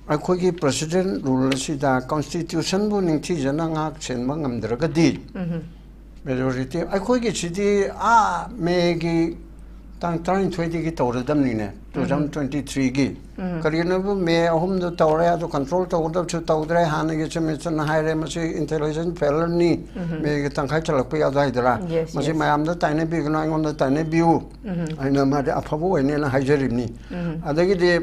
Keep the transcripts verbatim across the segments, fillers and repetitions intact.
ꯑꯩꯈꯣꯏꯒꯤ president rule ꯑꯁꯤꯗ ꯀꯣꯟꯁꯇꯤꯇ꯭ꯌꯨꯁꯟꯕꯨ ꯅꯤꯡꯊꯤꯖꯅ ꯉꯥꯛ ꯁꯦꯟꯕ ꯉꯝꯗ꯭ꯔꯒꯗꯤ, ꯃꯦꯖꯣꯔꯤꯇꯤ ꯑꯩꯈꯣꯏꯒꯤꯁꯤꯗꯤ ꯑꯥ ꯃꯦꯒꯤ ꯇꯥꯡ ꯇꯔꯥꯅꯤꯊꯣꯏꯗꯒꯤ ꯇꯧꯔꯗꯕꯅꯤꯅꯦ, ꯇꯨ ꯊꯥꯎꯖꯟ ꯇ꯭ꯋꯦꯟꯇꯤ ꯊ꯭ꯔꯤꯒꯤ꯫ ꯀꯔꯤꯒꯤꯅꯣꯕꯨ ꯃꯦ ꯑꯍꯨꯝꯗ ꯇꯧꯔꯦ, ꯑꯗꯨ ꯀꯟꯇ꯭ꯔꯣꯜ ꯇꯧꯒꯗꯕꯁꯨ ꯇꯧꯗ꯭ꯔꯦ, ꯍꯥꯟꯅꯒꯤ ꯆꯨꯝꯃꯤꯠꯁꯤꯅ ꯍꯥꯏꯔꯦ, ꯃꯁꯤ ꯏꯟꯇꯦꯂꯤꯖꯦꯟꯁ ꯐꯦꯂꯔꯅꯤ, ꯃꯦꯒꯤ ꯇꯪꯈꯥꯏ ꯆꯜꯂꯛꯄꯒꯤ ꯑꯗꯨꯋꯥꯏꯗꯔ꯫ Yes, ꯃꯁꯤ yes. ꯃꯌꯥꯝꯗ ꯇꯥꯏꯅꯕꯤꯒꯅꯨ, ꯑꯩꯉꯣꯟꯗ ꯇꯥꯏꯅꯕꯤꯌꯨ꯫ ꯑꯩꯅ ꯃꯥꯗꯤ ꯑꯐꯕ ꯑꯣꯏꯅꯦꯅ ꯍꯥꯏꯖꯔꯤꯕꯅꯤ꯫ ꯑꯗꯒꯤꯗꯤ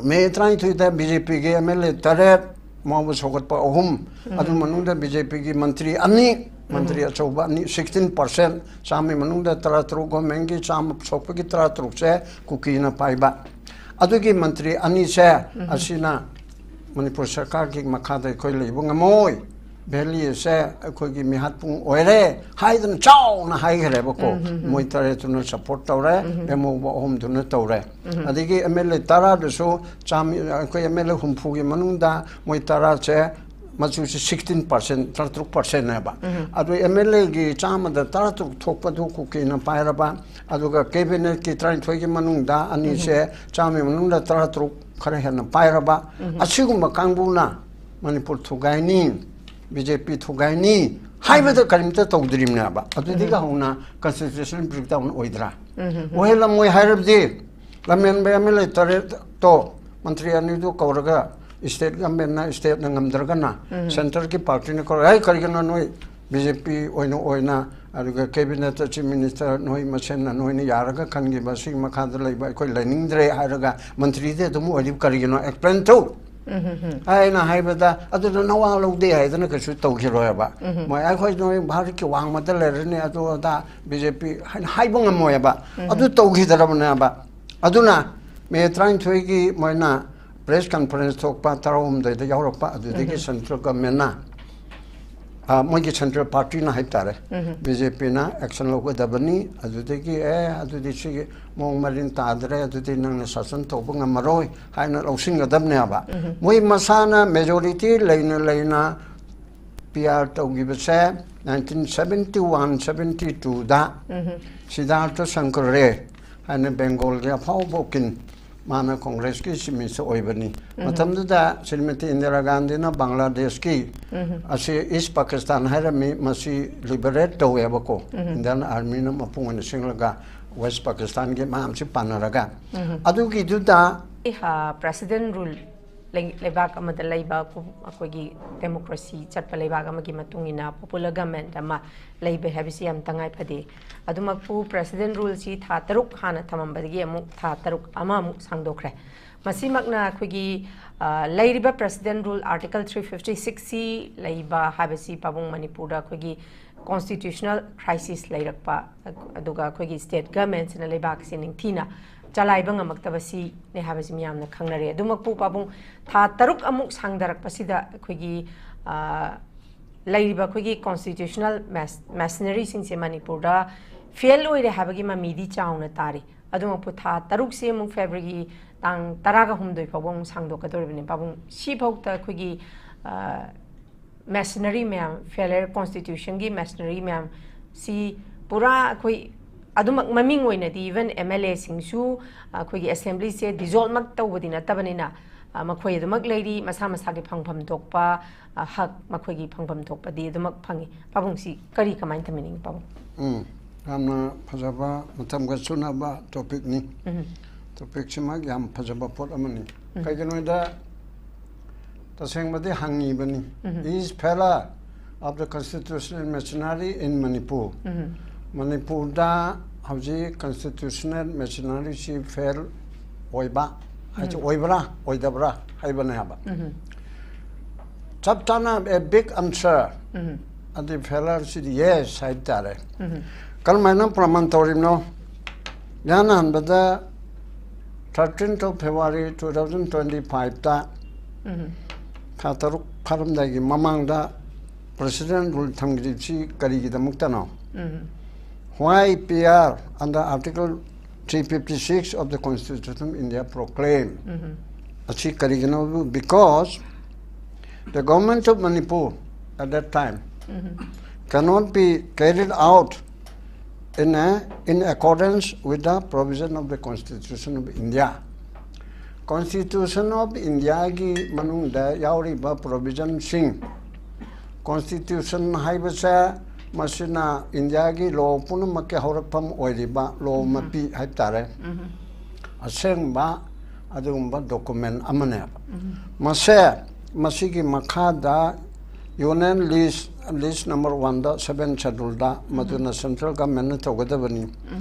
ꯃꯦ ꯇꯔꯥꯅꯤꯊꯣꯏꯗ ꯕꯤ ꯖꯦ ꯄꯤꯒꯤ ꯑꯦꯝ ꯑꯦꯜ ꯑꯦ ꯇꯔꯦꯠ, ꯃꯥꯕꯨ ꯁꯧꯒꯠꯄ ꯑꯍꯨꯝ, ꯑꯗꯨ ꯃꯅꯨꯡꯗ ꯕꯤ ꯖꯦ ꯄꯤꯒꯤ ꯃꯟꯇ꯭ꯔꯤ ꯑꯅꯤ, ꯃꯟꯇ꯭ꯔꯤ ꯑꯆꯧꯕ ꯑꯅꯤ, ꯁꯤꯛꯁꯇꯤꯟ ꯄꯥꯔꯁꯦꯟ, ꯆꯥꯝꯃꯒꯤ ꯃꯅꯨꯡꯗ ꯇꯔꯥꯇꯔꯨꯛ, ꯒꯣꯔꯃꯦꯟꯒꯤ ꯆꯥꯝꯃ ꯁꯣꯛꯄꯒꯤ ꯇꯔꯥꯇꯔꯨꯛꯁꯦ ꯀꯨꯀꯤꯅ ꯄꯥꯏꯕ꯫ ꯑꯗꯨꯒꯤ ꯃꯟꯇ꯭ꯔꯤ ꯑꯅꯤꯁꯦ ꯑꯁꯤꯅ ꯃꯅꯤꯄꯨꯔ ꯁꯔꯀꯥꯔꯒꯤ ꯃꯈꯥꯗ ꯑꯩꯈꯣꯏ ꯂꯩꯕ ꯉꯝꯃꯣꯏ, ꯚꯦꯂꯤ ꯑꯁꯦ ꯑꯩꯈꯣꯏꯒꯤ ꯃꯤꯍꯥꯠꯄꯨꯡ ꯑꯣꯏꯔꯦ ꯍꯥꯏꯗꯅ ꯆꯥꯎꯅ ꯍꯥꯏꯈ꯭ꯔꯦꯕꯀꯣ꯫ ꯃꯣꯏ ꯇꯔꯦꯠꯇꯨꯅ ꯁꯞꯄꯣꯔꯠ ꯇꯧꯔꯦ, ꯑꯦꯝ ꯑꯣ ꯑꯍꯨꯝꯗꯨꯅ ꯇꯧꯔꯦ꯫ ꯑꯗꯒꯤ ꯑꯦꯝ ꯑꯦꯜ ꯑꯦ ꯇꯔꯥꯗꯨꯁꯨ ꯆꯥꯝꯃ, ꯑꯩꯈꯣꯏ ꯑꯦꯝ ꯑꯦꯜ ꯑꯦ ꯍꯨꯝꯐꯨꯒꯤ ꯃꯅꯨꯡꯗ ꯃꯣꯏ ꯇꯔꯥꯁꯦ ꯃꯆꯨꯁꯦ ꯁꯤꯛꯁꯇꯤꯟ ꯄꯥꯔꯁꯦꯟ, ꯇꯔꯥꯇꯔꯨꯛ ꯄꯥꯔꯁꯦꯟꯅꯦꯕ꯫ ꯑꯗꯨ ꯑꯦꯝ ꯑꯦꯜ ꯑꯦꯒꯤ ꯆꯥꯝꯃꯗ ꯇꯔꯥꯇꯔꯨꯛ ꯊꯣꯛꯄꯗꯨ ꯀꯨꯀꯤꯅ ꯄꯥꯏꯔꯕ, ꯑꯗꯨꯒ ꯀꯦꯕꯤꯅꯦꯠꯀꯤ ꯇꯔꯥꯅꯤꯊꯣꯏꯒꯤ ꯃꯅꯨꯡꯗ ꯑꯅꯤꯁꯦ ꯆꯥꯝꯃꯒꯤ ꯃꯅꯨꯡꯗ ꯇꯔꯥꯇꯔꯨꯛ ꯈꯔ ꯍꯦꯟꯅ ꯄꯥꯏꯔꯕ, ꯑꯁꯤꯒꯨꯝꯕ ꯀꯥꯡꯕꯨꯅ ꯃꯅꯤꯄꯨꯔ ꯊꯨꯒꯥꯏꯅꯤ, ꯕꯤ ꯖꯦ ꯄꯤ ꯊꯨꯒꯥꯏꯅꯤ ꯍꯥꯏꯕꯗ ꯀꯔꯤꯝꯇ ꯇꯧꯗ꯭ꯔꯤꯕꯅꯦꯕ꯫ ꯑꯗꯨꯗꯒꯤ ꯍꯧꯅ ꯀꯟꯁꯇꯤꯇ꯭ꯌꯨꯁꯅꯦꯜ ꯕ꯭ꯔꯦꯛꯗꯥꯎꯟ ꯑꯣꯏꯗ꯭ꯔꯥ? ꯑꯣꯏꯍꯜꯂꯝꯃꯣꯏ ꯍꯥꯏꯔꯕꯗꯤ ꯂꯝꯍꯦꯟꯕ ꯑꯦꯝ ꯑꯦꯜ ꯑꯦ ꯇꯔꯦꯠꯇꯣ, ꯃꯟꯇ꯭ꯔꯤ ꯑꯅꯤꯗꯨ ꯀꯧꯔꯒ ꯁ꯭ꯇꯦꯠ ꯒꯃꯦꯟꯅ, ꯁ꯭ꯇꯦꯠꯅ ꯉꯝꯗ꯭ꯔꯒꯅ ꯁꯦꯟꯇꯔꯒꯤ ꯄꯥꯔꯇꯤꯅ ꯀꯧꯔꯒ, "ꯍꯩ, ꯀꯔꯤꯒꯤꯅꯣ ꯅꯣꯏ ꯕꯤ ꯖꯦ ꯄꯤ ꯑꯣꯏꯅ, ꯑꯣꯏꯅ, ꯑꯗꯨꯒ ꯀꯦꯕꯤꯅꯦꯠꯇ ꯆꯤꯐ ꯃꯤꯅꯤꯁꯇꯔ ꯅꯣꯏ ꯃꯁꯦꯟꯅ ꯅꯣꯏꯅ ꯌꯥꯔꯒ ꯈꯟꯈꯤꯕ ꯑꯁꯤꯒꯤ ꯃꯈꯥꯗ ꯂꯩꯕ ꯑꯩꯈꯣꯏ ꯂꯩꯅꯤꯡꯗ꯭ꯔꯦ" ꯍꯥꯏꯔꯒ ꯃꯟꯇ꯭ꯔꯤꯗꯤ ꯑꯗꯨꯝ ꯑꯣꯏꯔꯤꯕ ꯀꯔꯤꯒꯤꯅꯣ? Explain two. ꯑꯩꯅ ꯍꯥꯏꯕꯗ ꯑꯗꯨꯗ ꯅꯋꯥ ꯂꯧꯗꯦ ꯍꯥꯏꯗꯅ ꯀꯩꯁꯨ ꯇꯧꯈꯤꯔꯣꯏꯕ꯫ ꯃꯣꯏ ꯑꯩꯈꯣꯏ ꯅꯣꯏ ꯚꯥꯔꯠꯀꯤ ꯋꯥꯡꯃꯗ ꯂꯩꯔꯅꯤ, ꯑꯗꯨ ꯑꯗꯥ ꯕꯤ ꯖꯦ ꯄꯤ ꯍꯥꯏꯅ ꯍꯥꯏꯕ ꯉꯝꯃꯣꯏꯕ꯫ ꯑꯗꯨ ꯇꯧꯈꯤꯗ꯭ꯔꯕꯅꯦꯕ꯫ ꯑꯗꯨꯅ ꯃꯦ ꯇꯔꯥꯅꯤꯊꯣꯏꯒꯤ ꯃꯣꯏꯅ ꯄ꯭ꯔꯦꯁ ꯀꯟꯐꯔꯦꯟꯁ ꯊꯣꯛꯄ ꯇꯔꯥꯍꯨꯝꯗꯣꯏꯗ ꯌꯥꯎꯔꯛꯄ, ꯑꯗꯨꯗꯒꯤ ꯁꯦꯟꯇ꯭ꯔꯦꯜ ꯒꯃꯦꯟꯅ, ꯑ, ꯃꯣꯏꯒꯤ ꯁꯦꯟꯇ꯭ꯔꯦꯜ ꯄꯥꯔꯇꯤꯅ ꯍꯥꯏꯇꯥꯔꯦ, ꯕꯤ ꯖꯦ ꯄꯤꯅ ꯑꯦꯛꯁꯟ ꯂꯧꯒꯗꯕꯅꯤ, ꯑꯗꯨꯗꯒꯤ, ꯑꯦ, ꯑꯗꯨꯗꯤ ꯁꯤꯒꯤ ꯃꯑꯣꯡ ꯃꯔꯤꯟ ꯇꯥꯗ꯭ꯔꯦ, ꯑꯗꯨꯗꯤ ꯅꯪꯅ ꯁꯥꯁꯟ ꯇꯧꯕ ꯉꯝꯃꯔꯣꯏ ꯍꯥꯏꯅ ꯂꯧꯁꯤꯟꯒꯗꯕꯅꯦꯕ꯫ ꯃꯣꯏ ꯃꯁꯥꯅ ꯃꯦꯖꯣꯔꯤꯇꯤ ꯂꯩꯅ ꯂꯩꯅ ꯄꯤ ꯑꯥꯔ ꯇꯧꯈꯤꯕꯁꯦ ꯅꯥꯏꯟꯇꯤꯟ ꯁꯕꯦꯟꯇꯤ ꯋꯥꯟ ꯁꯕꯦꯟꯇꯤ ꯇꯨꯗ ꯁꯤꯗꯥꯔꯊ ꯁꯪꯀꯔ ꯔꯦ ꯍꯥꯏꯅ ꯕꯦꯡꯒꯣꯜꯒꯤ ꯑꯐꯥꯎꯕ ꯎꯀꯤꯜ, ꯃꯥꯅ ꯀꯣꯡꯒ꯭ꯔꯦꯁꯀꯤ ꯆꯤꯐ ꯃꯤꯅꯤꯁꯇꯔ ꯑꯣꯏꯕꯅꯤ꯫ ꯃꯇꯝꯗꯨꯗ ꯁ꯭ꯔꯤꯃꯇꯤ ꯏꯟꯗꯤꯔꯥ ꯒꯥꯟꯙꯤꯅ ꯕꯪꯒ꯭ꯂꯥꯗꯦꯁꯀꯤ ꯑꯁꯤ ꯏꯁ ꯄꯥꯀꯤꯁꯇꯥꯟ ꯍꯥꯏꯔꯝꯃꯤ, ꯃꯁꯤ ꯂꯤꯕꯔꯦꯠ ꯇꯧꯋꯦꯕꯀꯣ, ꯏꯟꯗꯤꯌꯥꯟ ꯑꯥꯔꯃꯤꯅ ꯃꯄꯨꯡ ꯑꯣꯏꯅ ꯁꯤꯡꯂꯒ ꯋꯦꯁ ꯄꯥꯀꯤꯁꯇꯥꯟꯒꯤ ꯃꯌꯥꯝꯁꯤ ꯄꯥꯟꯅꯔꯒ꯫ ꯑꯗꯨꯒꯤꯗꯨꯗ ꯄ꯭ꯔꯦꯁꯤꯗꯦꯟ ꯔꯨꯜ ꯂꯩꯕꯥꯛ ꯑꯃꯗ ꯂꯩꯕ ꯑꯩꯈꯣꯏꯒꯤ ꯗꯦꯃꯣꯀ꯭ꯔꯦꯁꯤ ꯆꯠꯄ ꯂꯩꯕꯥꯛ ꯑꯃꯒꯤ ꯃꯇꯨꯡ ꯏꯟꯅ ꯄꯣꯄꯨꯂꯔ ꯒꯃꯦꯟꯠ ꯑꯃ ꯂꯩꯕ ꯍꯥꯏꯕꯁꯤ ꯌꯥꯝ ꯇꯉꯥꯏ ꯐꯗꯦ꯫ ꯑꯗꯨꯃꯛꯄꯨ ꯄ꯭ꯔꯦꯁꯤꯗꯦꯟ ꯔꯨꯜꯁꯤ ꯊꯥ ꯇꯔꯨꯛ ꯍꯥꯟꯅ ꯊꯝꯃꯝꯕꯗꯒꯤ ꯑꯃꯨꯛ ꯊꯥ ꯇꯔꯨꯛ ꯑꯃꯃꯨꯛ ꯁꯥꯡꯗꯣꯛꯈ꯭ꯔꯦ꯫ ꯃꯁꯤꯃꯛꯅ ꯑꯩꯈꯣꯏꯒꯤ ꯂꯩꯔꯤꯕ president rule article three fifty ꯁꯤꯛꯁꯁꯤ ꯂꯩꯕ ꯍꯥꯏꯕꯁꯤ ꯄꯥꯕꯨꯡ ꯃꯅꯤꯄꯨꯔꯗ ꯑꯩꯈꯣꯏꯒꯤ ꯀꯣꯟꯁꯇꯤꯇ꯭ꯌꯨꯁꯅꯦꯜ ꯀ꯭ꯔꯥꯏꯁꯤꯁ ꯂꯩꯔꯛꯄ, ꯑꯗꯨꯒ ꯑꯩꯈꯣꯏꯒꯤ ꯁ꯭ꯇꯦꯠ ꯒꯃꯦꯟꯁꯤꯅ ꯂꯩꯕꯥꯛꯁꯤ ꯅꯤꯡꯊꯤꯅ ꯆꯂꯥꯏꯕ ꯉꯝꯃꯛꯇꯕꯁꯤꯅꯦ ꯍꯥꯏꯕꯁꯤ ꯃꯤꯌꯥꯝꯅ ꯈꯪꯅꯔꯦ꯫ ꯑꯗꯨꯃꯛꯄꯨ ꯄꯥꯕꯨꯡ ꯊꯥ ꯇꯔꯨꯛ ꯑꯃꯨꯛ ꯁꯥꯡꯗꯔꯛꯄꯁꯤꯗ ꯑꯩꯈꯣꯏꯒꯤ ꯂꯩꯔꯤꯕ ꯑꯩꯈꯣꯏꯒꯤ ꯀꯣꯟꯁꯇꯤꯇ꯭ꯌꯨꯁꯅꯦꯜ ꯃꯦꯁꯅꯔꯤꯁꯤꯡꯁꯦ ꯃꯅꯤꯄꯨꯔꯗ ꯐꯦꯜ ꯑꯣꯏꯔꯦ ꯍꯥꯏꯕꯒꯤ ꯃꯃꯤꯗꯤ ꯆꯥꯎꯅ ꯇꯥꯔꯤ꯫ ꯑꯗꯨꯃꯛꯄꯨ ꯊꯥ ꯇꯔꯨꯛꯁꯤ ꯑꯃꯨꯛ ꯐꯦꯕ꯭ꯔꯨꯋꯥꯔꯤꯒꯤ ꯇꯥꯡ ꯇꯔꯥꯒ ꯍꯨꯝꯗꯣꯏ ꯐꯥꯎꯕ ꯑꯃꯨꯛ ꯁꯥꯡꯗꯣꯛꯀꯗꯧꯔꯤꯕꯅꯤ꯫ ꯄꯥꯕꯨꯡ ꯁꯤꯐꯥꯎꯗ ꯑꯩꯈꯣꯏꯒꯤ ꯃꯦꯁꯅꯔꯤ ꯃꯌꯥꯝ, ꯐꯦꯂꯔ ꯀꯣꯟꯁꯇꯤꯇ꯭ꯌꯨꯁꯟꯒꯤ ꯃꯦꯁꯅꯔꯤ ꯃꯌꯥꯝ ꯁꯤ ꯄꯨꯔꯥ ꯑꯩꯈꯣꯏ ꯑꯗꯨꯃꯛ ꯃꯃꯤꯡ ꯑꯣꯏꯅꯗꯤ ꯏꯚꯟ ꯑꯦꯝ ꯑꯦꯜ ꯑꯦꯁꯤꯡꯁꯨ ꯑꯩꯈꯣꯏꯒꯤ ꯑꯦꯁꯦꯝꯕ꯭ꯂꯤꯁꯦ ꯗꯤꯖꯣꯜꯃꯛ ꯇꯧꯕꯗꯤ ꯅꯠꯇꯕꯅꯤꯅ, ꯃꯈꯣꯏ ꯑꯗꯨꯃꯛ ꯂꯩꯔꯤ, ꯃꯁꯥ ꯃꯁꯥꯒꯤ ꯐꯪꯐꯝ ꯊꯣꯛꯄ ꯍꯛ, ꯃꯈꯣꯏꯒꯤ ꯐꯪꯐꯝ ꯊꯣꯛꯄꯗꯤ ꯑꯗꯨꯃꯛ ꯐꯪꯉꯤ꯫ ꯄꯥꯕꯨꯡꯁꯤ ꯀꯔꯤ ꯀꯃꯥꯏꯅ ꯊꯝꯕꯤꯅꯤꯡꯉꯤ ꯄꯥꯕꯨꯡ? ꯎꯝ, ꯌꯥꯝꯅ ꯐꯖꯕ, ꯃꯇꯝꯒ ꯆꯨꯅꯕ ꯇꯣꯄꯤꯛꯅꯤ꯫ ꯇꯣꯄꯤꯛꯁꯤꯃꯛ ꯌꯥꯝ ꯐꯖꯕ ꯄꯣꯠ ꯑꯃꯅꯤ꯫ ꯀꯩꯒꯤꯅꯣꯗ ꯇꯁꯦꯡꯕꯗꯤ ꯍꯪꯉꯤꯕꯅꯤ, is failure of the constitutional machinery in Manipur, ꯃꯅꯤꯄꯨꯔꯗ ꯍꯧꯖꯤꯛ ꯀꯟꯁꯇꯤꯇ꯭ꯌꯨꯁꯅꯦꯜ ꯃꯦꯆꯤꯅꯔꯤꯁꯤ ꯐꯦꯜ ꯑꯣꯏꯕ ꯍꯥꯏꯁꯦ ꯑꯣꯏꯕ꯭ꯔꯥ ꯑꯣꯏꯗꯕ꯭ꯔꯥ ꯍꯥꯏꯕꯅꯦ ꯍꯥꯏꯕ꯫ ꯆꯞ ꯆꯥꯅ a big answer, ꯑꯗꯩ ꯐꯦꯂꯔꯁꯤꯗꯤ ꯌꯦꯁ ꯍꯥꯏꯕ ꯇꯥꯔꯦ꯫ ꯀꯔꯝꯍꯥꯏꯅ ꯄ꯭ꯔꯃꯥꯟ ꯇꯧꯔꯤꯕꯅꯣ? ꯏꯍꯥꯟ ꯍꯥꯟꯕꯗ thirteenth of February two thousand twenty fiveꯇ, ꯊꯥ ꯇꯔꯨꯛ ꯐꯥꯔꯝꯗꯥꯏꯒꯤ ꯃꯃꯥꯡꯗ ꯄ꯭ꯔꯦꯁꯤꯗꯦꯟ ꯔꯨꯜ ꯊꯝꯈꯤꯕꯁꯤ ꯀꯔꯤꯒꯤꯗꯃꯛꯇꯅꯣ? Why P R under Article three fifty six of the Constitution of India proclaim? ꯑꯁꯤ ꯀꯔꯤꯒꯤꯅꯣ? Because the government of Manipur at that time cannot be carried out in, a, in accordance with the provision of the Constitution of India. Constitution of Indiaꯒꯤ ꯃꯅꯨꯡꯗ ꯌꯥꯎꯔꯤꯕ provisionꯁꯤꯡ, Constitution ꯍꯥꯏꯕꯁꯦ ꯃꯁꯤꯅ ꯏꯟꯗꯤꯌꯥꯒꯤ law ꯄꯨꯝꯅꯃꯛꯀꯤ ꯍꯧꯔꯛꯐꯝ ꯑꯣꯏꯔꯤꯕ law ꯃꯄꯤ ꯍꯥꯏꯕ ꯇꯥꯔꯦ, ꯑꯁꯦꯡꯕ ꯑꯗꯨꯒꯨꯝꯕ document ꯑꯃꯅꯦꯕ꯫ ꯃꯁꯦ, ꯃꯁꯤꯒꯤ ꯃꯈꯥꯗ Union list, list number oneꯗ, seven scheduleꯗ, ꯃꯗꯨꯅ central governmentꯅ ꯇꯧꯒꯗꯕꯅꯤ꯫